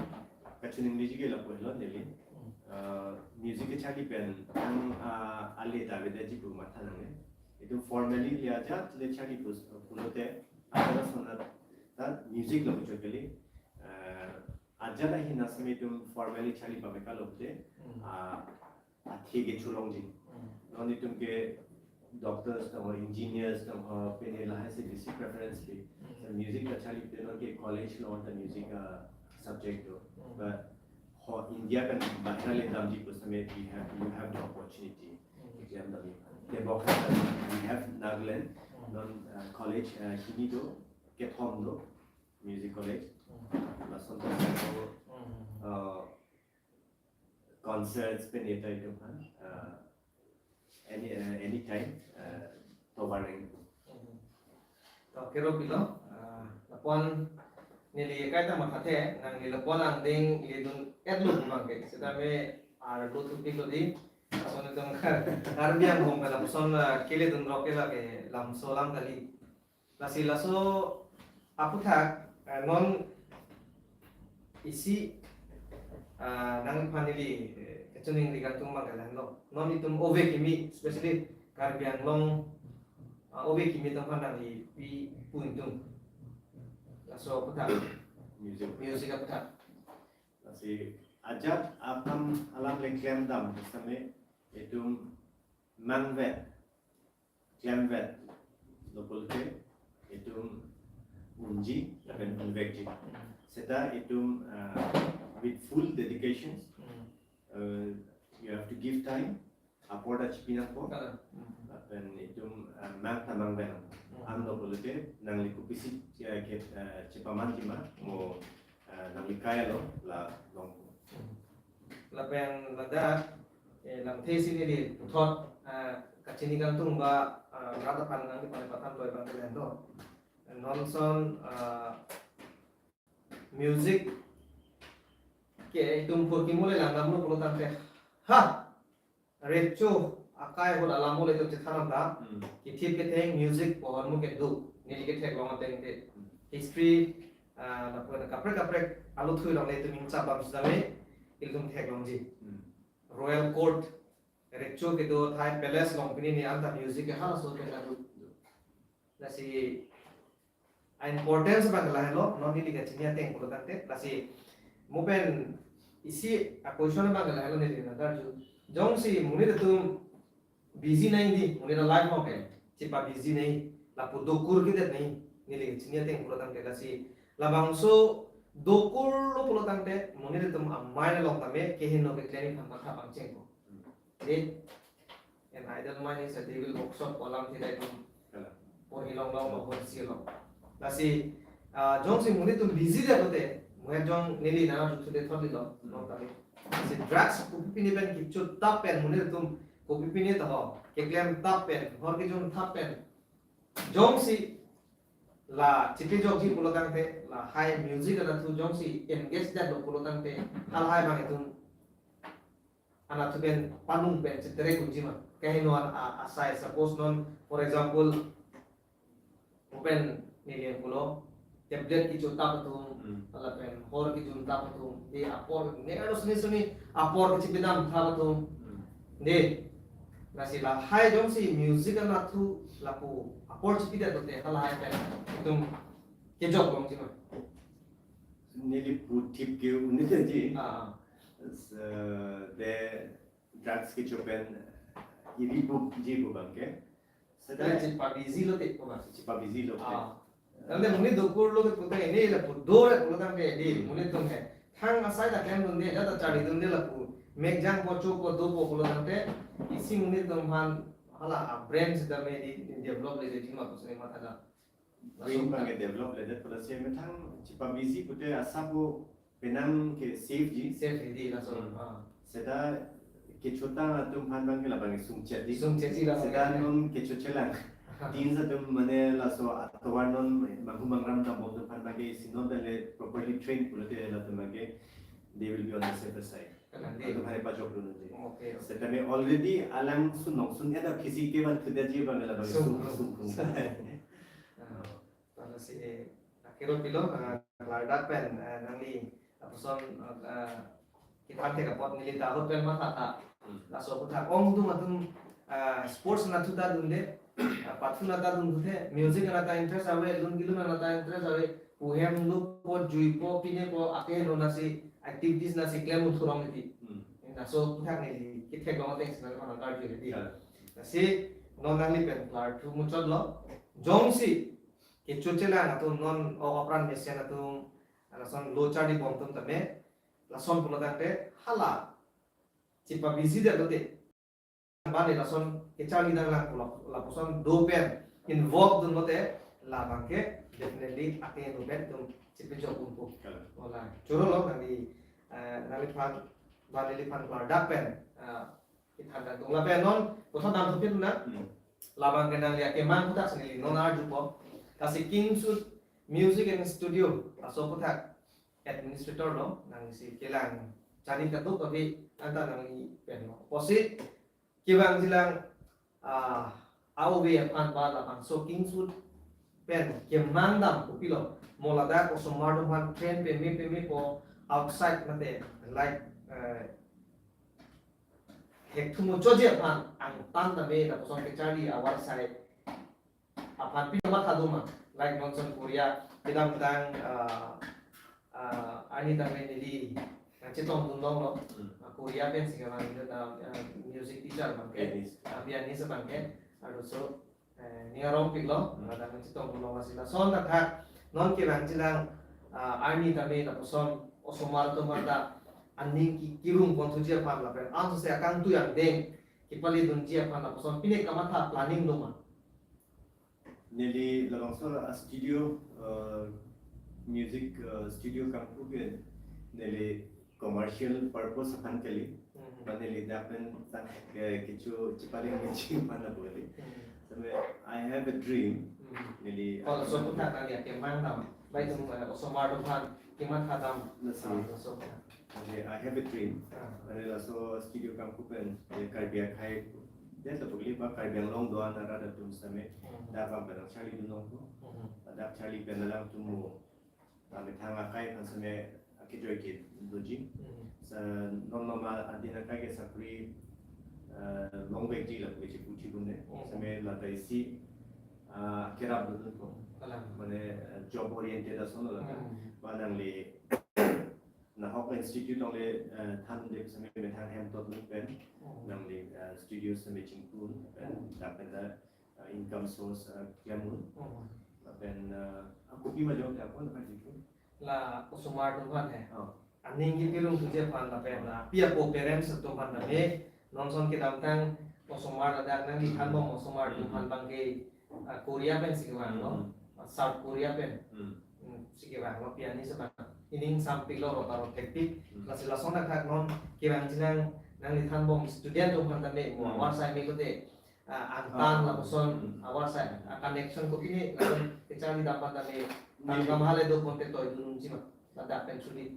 kachiningri ji ke lapu helo neli. Hmm. Ah, music kecharli pen ang, ah, ale ta avedet ji pu matha nangne. Itum formally le ajat le charli pus pulote, ajat asonat ta music lo chokeli. Ah, ajat ahin asam itum formally charli pameka lote, hmm, ah, athe ke cholongji. Hmm. Non itum ke doctors tong ho, engineers tong ho, pine lahai si bisi preference pi. Hmm. So music ta charli pen non ke college along ta music, ah, subject do. Hmm. But ho India pen bahira le damji pu sitame we have, you have the opportunity. Hmm. Keklem damji. Tebok ha we have Nagaland. Hmm. Non, ah, college, ah, hini do, kethom do, music college. Hmm. Lason ta, hmm, ah, concerts pen eta itum aphan, ah, any, ah, anytime, ah, tovar nang. Hmm. To kero pilo, ah, lapu-an neli kaita mathathe, nangli lapu-an angdeng ledun-etlo pu abang ke. Sitame arlo thupiklo di. Lason itum Karbi Anglong ke lapuson, ah, keledun rok ke lake lamso alam kali. Lasi laso aputhak, eh, non isi, ah, nangphan neli, eh, kachiningri kangtung abang ke lahenlo. Non itum ove kimi, especially Karbi Anglong, ah, ove kimi atum aphan nangli pi pu ingtung. Laso aputhak. Music. Music aputhak. Lasi ajat akam alam le klem dam sitame itum mangvet, klemvet lo pulote itum unji lapen unvekji. Seta itum, ah, with full dedications, hmm, ah, you have to give time, apor ta chipi nangpo. Kalang. Hmm. Lapen itum, ah, mang ta mangvet nang. Hmm. Ang lo pulote nangli kopisi, ah, ke, ah, chepamanji ma mo, ah, nangli kai along la longpo. Hmm. Lapen ladak, eh, lamthe si neli puthot, ah, kachini kangtung ba, ah, rat aphan nangli pale pathan toi abang ke lahenlo. Non ason, ah, music ke itum phurkimo le langdamlo pulo tangte, ha, recho akai ahut alam le itum chethan anta. Hmm. Kethip ketheng music pohor mu kedo. Neli ketheklong ateng te. Hmm. History, ah, lapen kaprek kaprek aluthui along le itum ingchap bam sitame ilitum theklongji. Hmm. Royal Court, recho kedo athai palace along pini ni anta music ke halaso pen adu. Lasi a importance abang ke lahenlo, non neli kachini ateng pulo tangte, lasi mo pen isi a question abang ke lahenlo neli nangkarju. Jongsi monit atum busy nai di, monit a life mo ke, chepa busy nai, lapu dokur kedet nai, neli kachini ateng pulo tangte, lasi labangso dokur lo pulo tangte, monit atum amai along tame, kehingno keklem aphan matha pangchengpo. Dei, an idle mind is a devil workshop pu alam thilai tum. Kalang. Porhi longlong lo, porhi si lo. Lasi, ah, jongsi monit atum busy det pulote, mo jong neli nangkarju thude thot lilo, hmm, non tame. Lasi drugs kopi pine pen kecho tap pen monit atum kopi pine ta ho, keklem tap pen, hor kejun tap pen. Jongsi la chepejokji pulo tangte, lahai music anatthu jongsi engage detlo pulo tangte, halahai abang itum anatthu pen panung pen chetere kunji ma. Kehingno an a-, asai, suppose non, for example, mo pen neli pulo, tablet kecho tap atum, hmm, lapen hor kejun tap atum, dei apor, ne aro sini sini apor kechepi dam tap atum. Hmm. Dei, lasi lahai jongsi music anatthu lapu apor chepi det pulote halahai pen itum kejok longji ma. Neli puthip ke unit ji. Ah, ah. S-, eh, de drugs kecho pen iri bukji pu abang ke. Seta chepa busy lote pu abang. Chepa busy lote. Ah. Tangte monit dokur lo ke puta ini lapu dore pulo tangte di, hmm, monit atum ke. Thang asai ta klemdunde, ajat ta charlidunde lapu. Mek jangpo chopo dopo pulo tangte, isi monit atum aphan hala a brain sitame di develop leji ma pusi matha dam. Brain abang ke develop ledet pada si methang chepa busy pute asap ko penang ke save ji. Save di laso. Hmm. Ah. Seta kechotang atum aphan abang ke labang ke sungchet di. Sungchet di labang ke. Seta non kechochelang. Teens atum mane laso atovar non manghu mangram dambom atum aphan abang ke isi non dale properly trained pulote latum abang ke they will be on the safer side. Kalang di. Atum aphan pajokdun unji. Okay, okay. Setame already alang sunong sun ada kisi kevan kedetji abang ke labang ke sung, sung, sung, sung. Ah. Laso si, eh, akero pilo, ah, klardak pen, eh, nangli, lapuson, eh, kithan thek apot neli ta ahut pen matha ta. Hmm. Laso aputhak ongdung atum, ah, sports anatthu ta dunde, ah, pathu anatthu ta dun pute, music anatthu ta interest ave, lun kelun anatthu ta interest ave, pu hem lupo, juipo, pinepo, ake lo nasi activities nasi klem un thurong iti. Hmm. Laso aputhak neli kethek long ateng si nangli aphan karju iti. Ya. Lasi non nangli pen klarthu muchot lo. Jongsi kechochelang atum non o apran mesen atum, lason lo charlibom atum tame, lason pulo tangte hala chepa busy det lote. Bani lason kecharli nanglang pulo, lapuson do pen involve dun lote, labang ke definitely ake do pen atum chepajok unpo. Kalang. Ola, choro lo nangli, eh, nangliphan, bani neliphan klardak pen, eh, kithan dang tung lapen non, kotha dam thupit na. Hmm. Labang ke nangli akemang aputhak si neli non arjupo. Lasi King Sud Music and Studio, laso aputhak administrator lo, nangsi kelang charli kadokave anta nangli pen lo. Pusi kevangjilang, ah, a-ove aphan ba labangso King Sud pen kemang dam kopilo. Mo ladak osomar atum aphan train peme pemepo outside mate like, eh, hekthum muchotji aphan angtan tame lapuson kecharli avar asai aphan pine matha do ma, like non ason Korea, kedamtang, ah, ah, arni tame neli nangchetongdun longlo. Hmm. Ah, Korea pen si kevang, ah, music teacher abang ke, pianist, ah, pianist abang ke, laso, eh, ning arong piklo, hmm, ladak nangchetongdun long lasi lason athak non kevangjilang, ah, arni tame lapuson osomar atum aphan ta aning ki, kirung ponthuji aphan lapen ansose akangtui angdeng kepale dunji aphan lapuson pine kamatha planning do ma? Neli labangso a-studio, uh, music, uh, studio kangpu ke neli commercial purpose aphan kali. Mhm. Ba neli dak pen sang ke kecho chepale ngunchi aphan na bole. Mhm. Tame I have a dream. Mhm. Neli, oh, laso aputhak nangli akemang dam. Bai atum, eh, osomar atum aphan kematha dam. Lasi. Ah, laso aputhak. Okay, I have a dream. Ah. Mane laso studio kangpu pen, eh, Karbi akhei, det lo pagli ba Karbi Anglong do-an arat atum sitame, hmm, dak abang pen nangcharlidun longpo. Hmm. Dak charli pen alangtum mo, ah, methang akai aphan sitame akejoi ke doji. Hmm. Sa non non ma adin akai ke sakri, eh, longvekji lapu ke chepu chibunde. Hmm. Sitame lata isi, ah, kerap dunpo. Kalang. Mane, eh, job oriented ason lo lata. Hmm. Ba nangli nahok institute along le, eh, thandep sitame methang hem tot pen, oh, nangli, eh, studio sitame chingkun pen, oh, dak pen ta, eh, income source, eh, klem un. Oh. Lapen, eh, akopi ma jok ta pon ta chingkun. La osomar atum aphan he. Oh. Aning kepirung thuji aphan lapen la pi apo parents atum aphan tame, non ason kedamtang osomar ladak nangli thanbom osomar atum aphan abang ke, ah, Korea pen si kevanglo, hmm, ah, South Korea pen. Hmm. Hmm, si kevanglo pianist abang. Ining sampiklo ro ta ro thekpik. Hmm. Lasi lason athak non kevangjilang nangli thanbom student atum aphan tame mo, hmm, avar asai me kote, ah, angtan, ah, lapuson, hmm, avar asai, ah, connection kopine lason kecharli dam aphan tame, hmm, tang kamahale do ponte toidun unji ma, ladak pen sulit.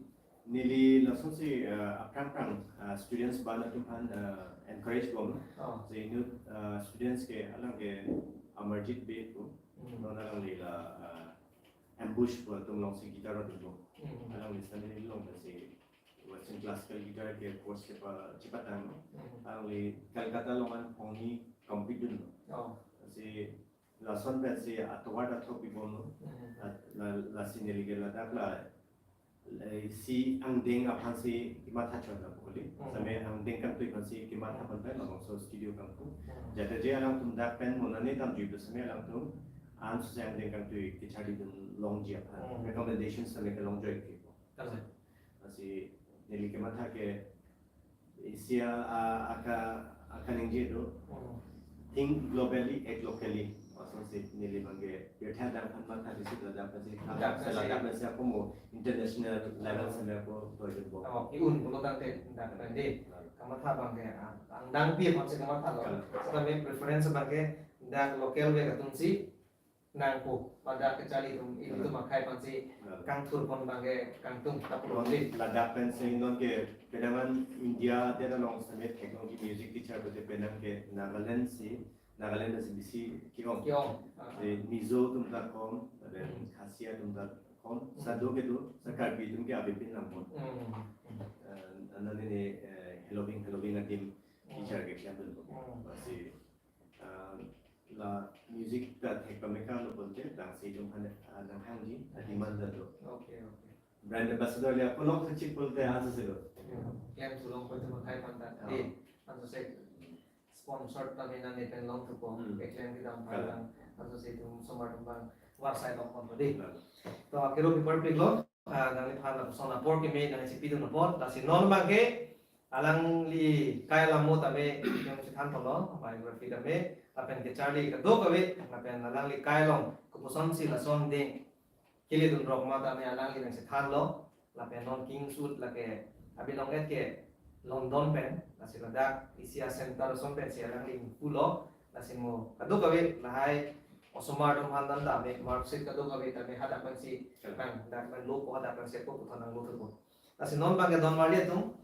Neli lasonsi, eh, aphrang aphrang, eh, students abang atum aphan, eh, encourage bom. Oh. Si inut, eh, students ke alang ke Amarjit Bey pu. Hmm. Non alangli la, eh, Ambush pu atum alongsi guitar dun bom. Hmm. Alangli sitame neli along pensi Western classical guitar ke course chepa, chepatanglo. Hmm. Alangli Calcutta along an phongni compete dunlo. Oh. Si lason pensi atovar ta thopibomlo. Mhm. La, la, lasi neli ke ladak la, la, isi angdeng aphansi kematha chot na pu kali. Mhm. Sitame angdeng kangtui aphansi kematha pon pen labangso studio kangpu. Mhm. Jate je alangtum dak pen monane damjui pu sitame alangtum ansose angdeng kangtui kecharlidun longji aphan. Mhm. Recommendation sitame kelongjoi ke pu. Kalang. Lasi neli kematha ke isi a, a, aka, aka ningje do. Hmm. Think globally, act locally. Laso Si neli abangke pirthe adang aphan matha disi ladak pensi, ladak pensi, ladak pensi ako mo international level seme ako toidunbom. Oh, ke-un pulo tangte dak pen dei. Kamatha abangke, ah, angdeng pi aphansi kamathalo. Kalau. Setame preference abangke dak local ave atum si nangpo, pada kacharli atum, ilitum akhei aphansi, kalau, kangthurpon abangke kangtung ta pulo dei. Ladak pensi non ke penang an India adet along setame theklongji music teacher pute penang ke Nagaland si, Nagaland si bisi ke-ong. Ke-ong. Ah. Si Mizo atum ta kom, then, hmm, Khasi atum ta kom, hmm, sado kedo, sa Karbi atum ke avepin nangpon. Hmm. Eh, anani ne, eh, Heloving, Heloving adim, hmm, teacher keklem dun. Hmm. Lasi, ah, la music ta thek pameka lo ponte, dang si atum aphan, ah, nanghangji, ah, demand ta do. Okay, okay. Brand ambassador le ako longthekchik pulote ansose lo. Hmm. Klem thu longpo itum akhei aphan ta. Ah. Eh, ansose sponsored ta mena ne pen longthupo. Hmm. Keklem kedam aphan, kalau, ansose itum osomar atum abang varsai longponpo dei. Kalau. To, akero keparpiklo, ah, nangliphan lapuson apor keme nangchipidun apot, lasi non abangke alangli kai alam mo tame, itum chethan pulo, biography tame, lapen kacharli kadokave, lapen alangli kai along, kopuson si lason ding, kele dun rok ma tame alangli nangchethanlo, lapen non King's Wood lake abilong et ke London pen, lasi ladak isi a-center ason pensi alangli ingpulo, lasi mo kadokave lahai osomar atum aphan tame marksheet kadokave tame hadak pensi, kalau, nang dak pen lopo, hadak pensi ako puthot nanglothupo. Lasi non abangke don marli atum,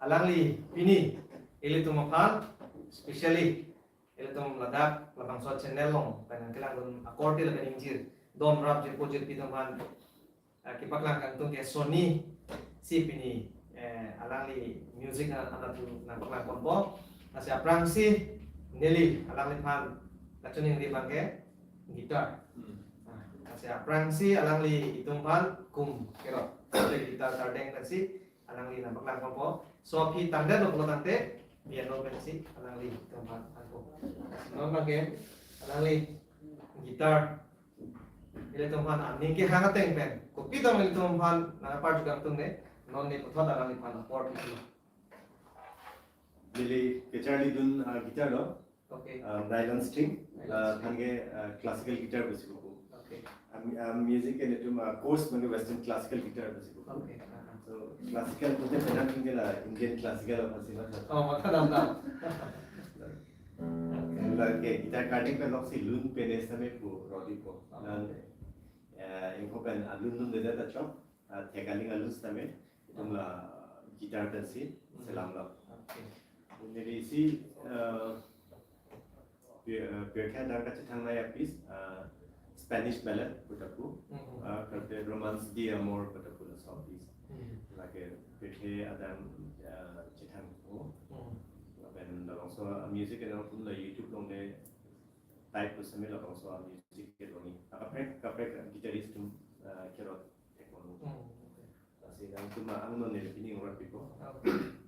alangli pini ilitum aphan, specially ilitum ladak labangso channel along pen nangkelangdun akorte lapen ingjir, don rap jirpo jirpi atum aphan, eh, kepaklang kangtung ke Sony si pini, eh, alangli music an, an atu nangpaklangponpo. Lasi aphrangsi neli alangliphan kachiningri abangke guitar. Hmm. Ah, lasi aphrangsi alangli itum aphan kum kerot guitar kardeng pensi alangli nangpaklangponpo. So aphi tangdet lo pulo tangte piano pensi alangli itum aphan anpo. Non abangke alangli guitar ilitum aphan aning kehang ateng pen, kopi tame ilitum aphan nangpar jukang tung ne, non ne puthot alangliphan apor pilo. Neli kacharlidun, ah, guitar lo. Okay. Ah, nylon string, nylon string. Ah, thanke, ah, classical guitar pusi pupo. Okay. Am, am, music ke netum, ah, course abangke western classical guitar pusi pupo. Okay, ah, ah. So, classical pute penang ke la Indian classical aphansi matha. Oh, matha damdam. Okay. Lake guitar kardeng pen loksi lun pene same pu rodipo. Oh, okay. Lapen, eh, ingkoi pen alun lun dede ta chok, ah, thek aling alun sitame, itum la guitar pensi, hmm, selamlo. Okay. Neli isi, eh, pi-, eh, pirthe adang kachethannei a-piece, eh, Spanish Ballad pu ta pu, hmm, eh, karte Romance de Amor pu ta pu laso a-piece. Hmm. Lake pirthe adang, eh, chethang pu. Hmm. Lapen labangso music ke nangtum la YouTube along le type pu same labangso music ke longji. Akaprek, kaprek guitarist atum, eh, kerot thekponpo. Hmm, okay. Lasi nangtum angno neli pini ingvar pipo. Okay.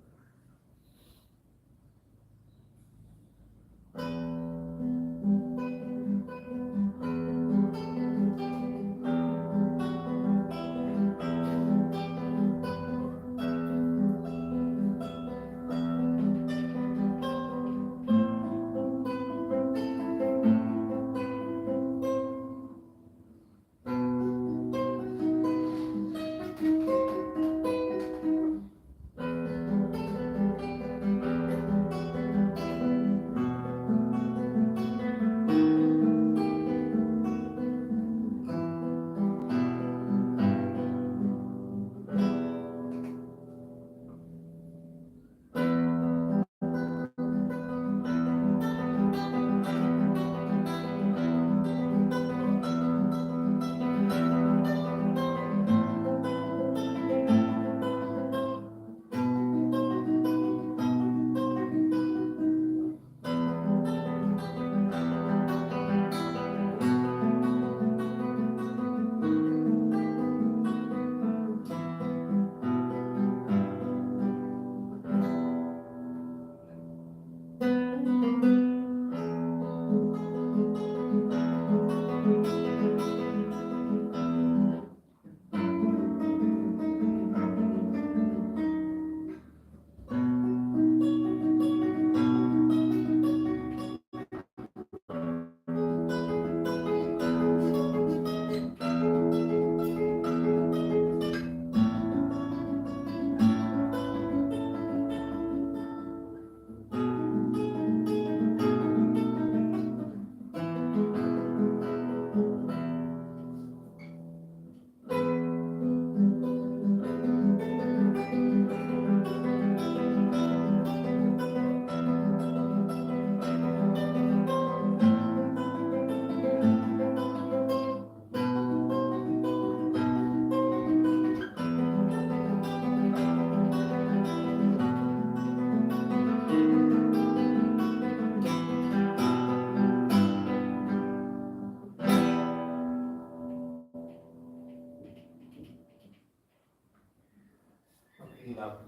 Love.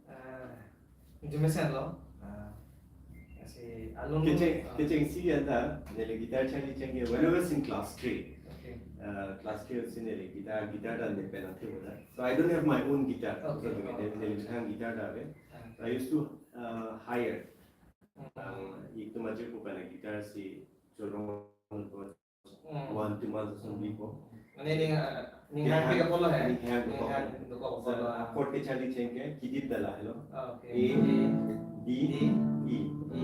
Ah, jumesen lo. Ah, si alum, kecheng, ah, kechengsi anta, neli guitar charli chengke when I was in class three. Okay. Uh, class three si neli guitar, guitar ta ne pen ante bola. So I don't have my own guitar. Okay. So neli, oh, neli methang guitar ta ave. Ah. I used to, uh, hire. Hmm. Uh, ik tu majir ko pen guitar si chorong ko Hmm. One, two months or something ko. Mane ning, ah, ning, ning hang, hang pik apotlo he. Ning hang, ning ko. Hang dokok apotlo. So, chord kecharli chengke, kidip ta lahelo. Ah, okay. A, A, D, D, E. E.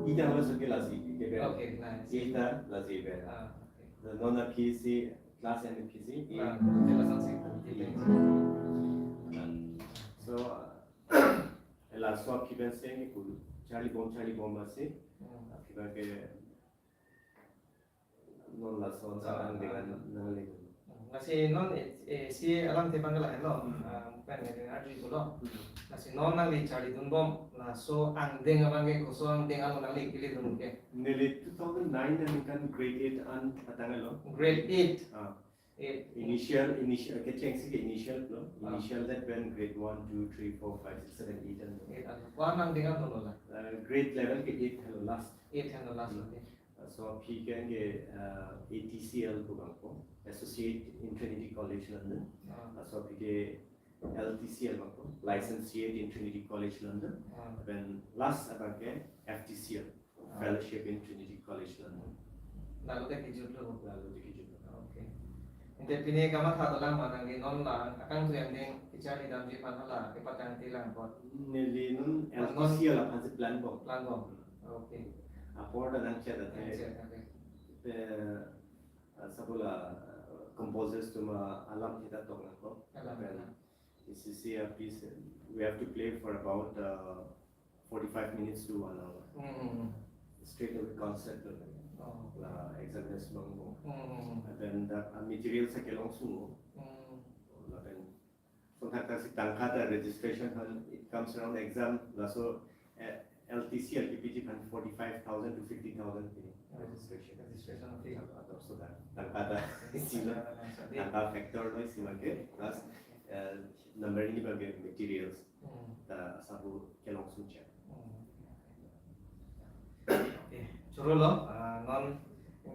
E ta halo soke lasi, ke ber. Okay, nice. E ta lasi ber. Ah, okay. So, non aphi si, class and aphi si, A. Ah, jelas asik. So, laso aphi pen si, ku charlibom, charlibom masi. Hmm. Aphi abang ke, non lason, ah, sa angdeng, ah, nangli. Lasi non, eh, eh, si alamthe abang ke lahelo. Hmm. Ah, pen neli arju pulo. Hmm. Lasi non nangli charlidunbom, laso angdeng abang ke koson angdeng alo nangli kelidun ke? Neli two thousand nine aningkan grade eight an atanglo. Grade eight? Ah. Eight. Initial, initial, kechengsi ke initial lo. Ah. Initial that when grade one, two, three, four, five, six, seven, eight an. Eight an. Ko-an angdeng alo la? Ah, grade eleven ke eight helo last. Eight helo last, hmm, okay. Laso aphi ke, uh, A T C L pu abang ko, Associate in Trinity College London. Ah. Laso aphi ke L T C L abang ko, Licentiate in Trinity College London. Ah. Then last abang ke F T C L, ah, Fellowship in Trinity College London. Lalo te kejutlo. Lalo te kejutlo. Okay. Ante pine kamatha dolang ma nangli non la akangtui angdeng kecharli damji aphan hala kepatangte lang apot? Neli non, non L T C L aphan si planbom. Planbom. Hmm. Okay. Apor ta nangchet ate. Nangchet, okay. Te, ah, sabola, ah, composers atum alamthe ta toknang ko. Alam. Pen, isi isi a piece, we have to play for about, uh, forty-five minutes to one hour. Hmm. Straight away concert lo. Oh. La examiners abang ko. Hmm. And then the, uh, materials kelong sungo. Hmm. Lapen, so tangka si tangka ta registration aphan, it comes around exam, laso, eh, L T C L kepiji aphan forty-five thousand to fifty thousand pi registration. Registration fee. Ator so ta tangka ta isi lo. Tangka factor lo isi abang ke, plus, eh, number hini abang ke materials. Hmm. Ta asap pu kelong sungcheng. Hmm. Okay, chorolo, ah, non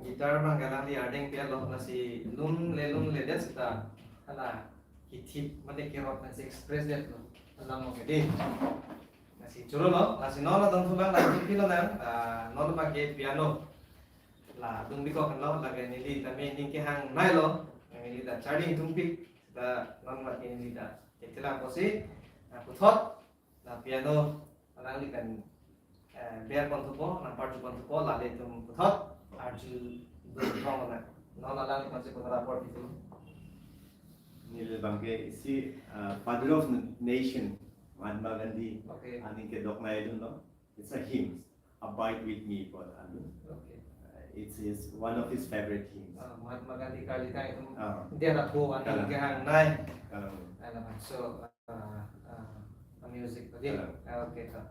guitar abang ke alangli ardeng pi-etlo, lasi lun le lun le det seta hala kithip mate kerot nangsi express detlo. Alam oke dei. Lasi chorolo, lasi non adon thu abang la pi lonang, ah, non abang ke piano. La dung bikok henlo, lake neli tame ning kehangnei lo, neli ta charli dungpik, ta non lake neli ta. Itilang pusi, ah, puthot, la piano, alangli pen, eh, ber pon thupo, nang parju pon thupo, la ilitum puthot, arjudun thong na. Non alangli pensi puthot apor pitu. Neli abang ke isi, uh, Father of Nation, Mahatma Gandhi, okay, aning kedoknei dunlo. It's a hymn, "Abide with Me" pu an. Okay. Uh, it's his, one of his favorite hymns. Ah, Mahatma Gandhi karli tang itum, ah, dia ta po an, kalang, kehangnei. Kalang. Alam, so, ah, ah, music tadi. Kalang. Ah, okay, sir.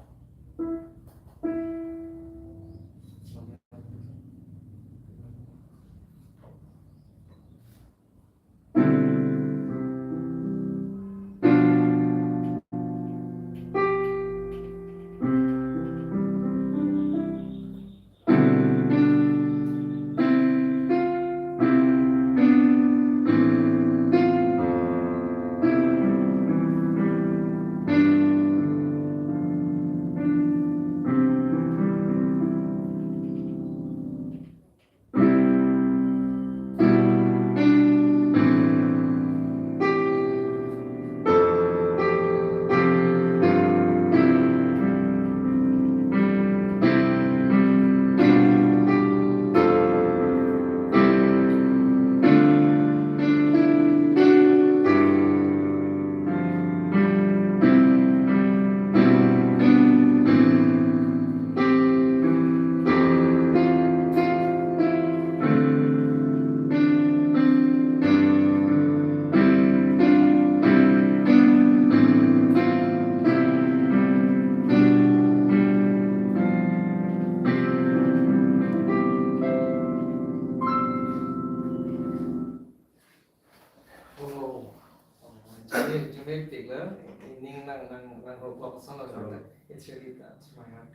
Jumepik lo, ning nang nang nang ho kok son lo. Sure. It's really touch my heart.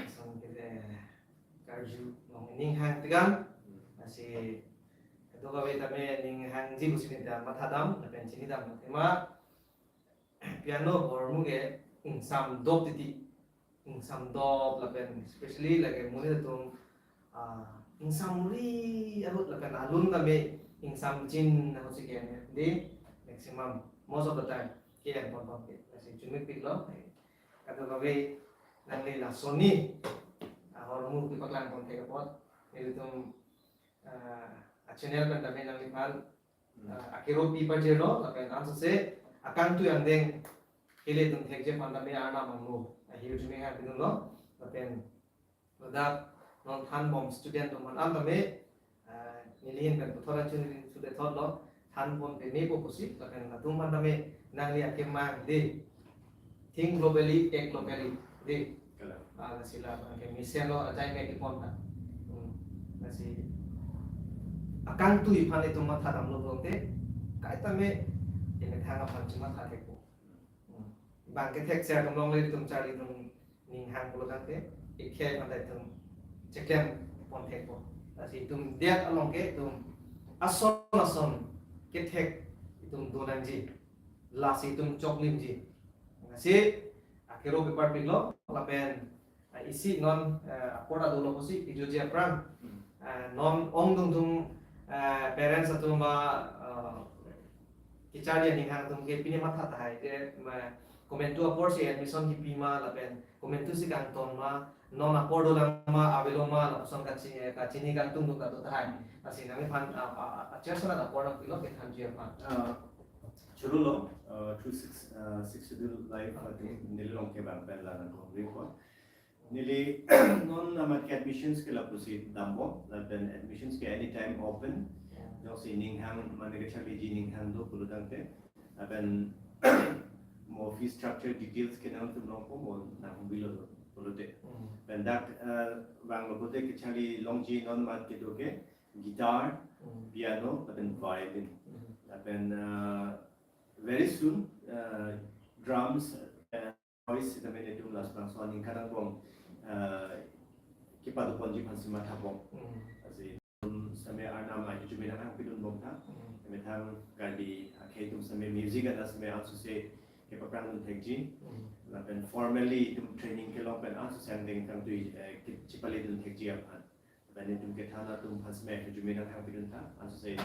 Son ke de karju long ning hang tigan. Lasi kedo kave tame ning hangji pusi neta mathadam, lapen chinidam tema piano ahormu ke ingsam dop titi, ingsam dop lapen especially lake monit atum, ah, ingsam ri ahut lapen alun tame ingsam chin ahut si ke de maximum most of the time ke en pon pon ke. Lasi chumepik lo. Kadokave nangli lason ahormu kepaklang pon thek apot nelitum, ah, a channel pen tame nangliphan, ah, akero pi pajirlo lapen ansose akangtui angdeng kele atum thekji aphan tame Arnam angno ahir jumi ha pinunlo lapen ladak non thanbom student atum aphan tame, ah, nelihin pen puthot achu nelihin sude thotlo, thanbom pemepo pusi lapen latum aphan tame nangli akemang de, think globally, act locally de. Kalang. Ah, lasi la abang ke mesenlo ajai me kipon ta. Hmm. Lasi akangtui aphan itum mathadamlo pulote kaita me emethang aphan chematha thekpo. Hmm. Bang kethek ser atum longle itum charli atum ning hang pulo tangte ikhei mata itum cheklem pon thekpo. Lasi itum det along ke itum ason ason kethek itum donangji. Lasi itum choklimji. Lasi akero kepar piklo lapen, ah, isi non, eh, apor ta dolo pusi ijoji aphrang. Hmm. Ah, non ongdung atum, eh, parents atum ba, eh, kecharli aning hang atum ke pine matha tahai ke ma komantu apor si admission kipi ma lapen komantu si kangton ma, non apor dolang ma, avelo ma, lapuson kachi-, kachini kangtung atum ta do tahai. Lasi nangliphan, ah, ah, ah, chair sana apor nangpilo kethanji aphan. Ah, churolo, ah, through six, ah, six schedule life, ah, neli along ke bang pen la nangkong report. Neli non amat ke admissions ke lapusi dambom, lapen admissions ke anytime open. Jongsi ning hang mane kecharliji ning hang do pulo tangte. Lapen mo fee structure details ke nangtum longpo mo nang bilo pulote. Hmm. Lapen dak, eh, vanglo pulote kecharli longji non amat kedo ke guitar, Hmm. piano, lapen violin. Hmm. Lapen, eh, very soon, eh, drums, eh, voice sitame netum last bangso aning kanang bom, eh, kepado ponji aphan si mathapon. Hmm. Lasi itum sitame Arnam ahi jumi nang hang pidun bom tha. Hmm. Emethang Karbi akhei atum sitame music ana sitame ansose kepaphrang dun thekji. Hmm. Lapen formally itum training kelong pen ansose angdeng kangtui, eh, ke-, chepale dun thekji aphan. Lapen itum kethan atum aphan sitame kejumi nang hang pidun tha, ansose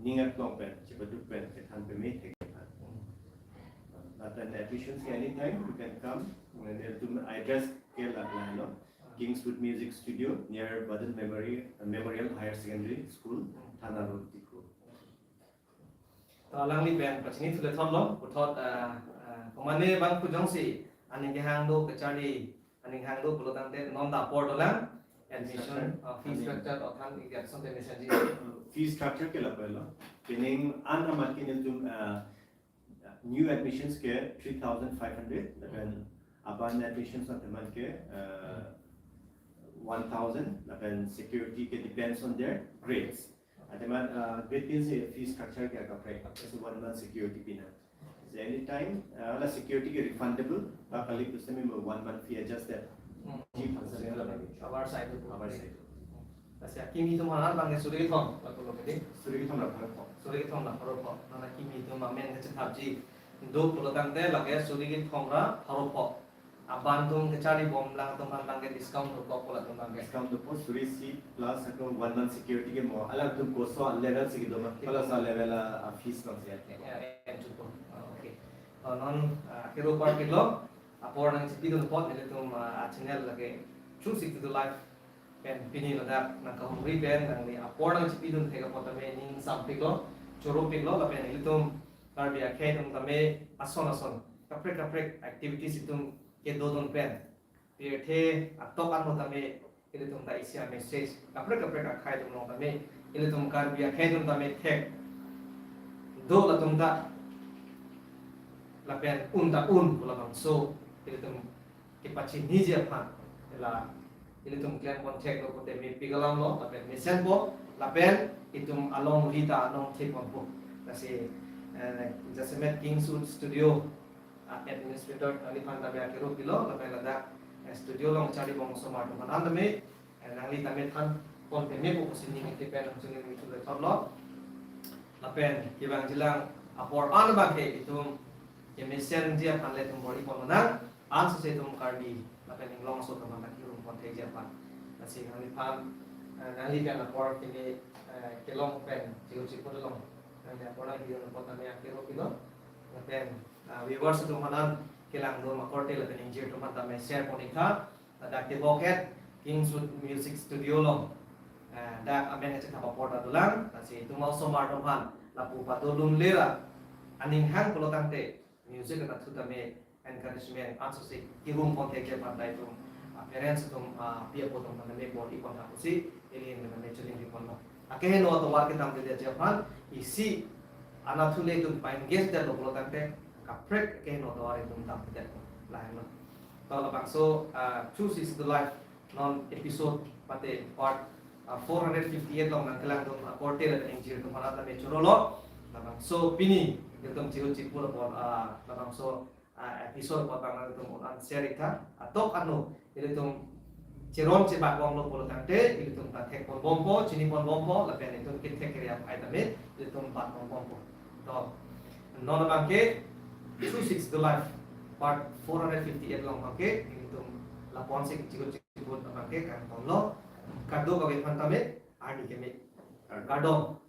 ning aklong pen, chepaduk pen, kethan peme thek aphan. Lapen admissions ke anytime, you can come. Lapen itum address ke la, la, no? Kingswood Music Studio near Baden Memorial, Memorial Higher Secondary School, Thana Road, Diphu. To alangli pen pachini thule thotlo, puthot, ah, ah, komane bang pu jongsi aning kehang do kecharli, aning hang do pulo tangte non ta apor dolang, admission, Fee structure. Ah, fee Aning. Structure, othan ik admission te message. Fee structure ke lapu lo. Pining an amat ke nelitum, ah, new admissions ke three thousand five hundred, lapen aban admissions atum an ke, ah, one thousand, lapen security ke depends on their grades. Ateman, uh, grade pinsi fee structure ke kaprek. So one month security pina. So anytime, uh, la security ke refundable, ba kali pusitame mo one month fee adjust that. Hmm. Ji phansa la bagi. Abar side to. Abar side to. Lasi akimi atum aphan bang suri kethom, lapu lo kedi. Suri kethom la pharo pho. Suri kethom la pharo pho. Nana kimi atum amen kachethapji do pulo tangte lake suri kethom ra pharo pho. Aban atum kecharli bomlang atum aphan bang ke discount dokok pu latum bang ke. Discount dokok suri isi plus ako one month security ke mo. Alangtum koso level si kedo ma. Koso level a, a fees bang si. Ya, ya, ya, cukup. Ah, okay. Ah, non, ah, akero apar pilo, apor nangchipidun apot nelitum, ah, a channel lake True Sixty-two Live pen pini ladak nangkahumri pen nangli apor nangchipidun thek apot tame ning sampiklo, chorupiklo, lapen ilitum Karbi akhei atum tame ason ason kaprek kaprek activities itum kedodun pen pirthe atok anlo tame ilitum ta isi a message kaprek kaprek akhei atum along tame ilitum Karbi akhei atum tame thek do latum ta lapen un ta un pu labangso ilitum kepachiniji aphan la ilitum klem pon theklo pute mepik alam lo lapen mesenpo lapen itum alongri ta along thekponpo. Lasi Eh, jasemet Kingswood Studio, ah, administrator nangliphan tame akirup pilo, lapen ladak, eh, studio along charli bom osomar atum aphan tame, eh, nangli tame thanpon tame pu pusi ning iti pen nangchingki nangchingki thotlo. Lapen kevangjilang apor an abangke itum kemesenji aphan ilitum bor-ipon lonang, ansose itum Karbi lapen Inglong aso atum aphan ta kirumpon thekji aphan. Lasi nangliphan, eh, nangli pen apor keme, eh, kelong pen, chiru chipu along nangli apor nangli apor tame akirup pilo. Lapen, ah, viewers atum aphan, kelangdun akorte lapen ingjir atum aphan tame share pon-ik tha. Ladak tebok het Kingswood Music Studio along, eh, dak amen kachethap apor ta dolang. Lasi itum osomar atum aphan lapu padolun lera aning hang pulo tangte music anatthu tame encouragement ansose kirumpon thekji aphan ta itum, ah, parents atum, ah, pi apo atum aphan tame bor-ipon tha pusi ili tame choningri ponlo. Akeheno atovar kedamtedetji aphan isi anatthu le itum pa-engage detlo pulo tangte kaprek akeheno atovar itum damtedetlo, lahenlo. To labangso, ah, Two Six The Life non episode mate part, ah, four hundred fifty-eight along nangkelangdun akorte lapen ingjir atum aphan tame chorolo. Labangso pini itum chiru chipu apor, ah, labangso, ah, episode apor abang nangtum un-an share-ik tha. Atok ano ilitum cheron chebak bomlo pulo tangte ilitum ta thekpon bompo, chinipon bompo, lapen itum kethek kere aphai tame ilitum batpon bompo. To non abangke Two Six The Life part four hundred fifty-eight along abangke ilitum lapuson si chiru chipu abangke kangtonlo. Kadokave aphan tame arni keme kardom.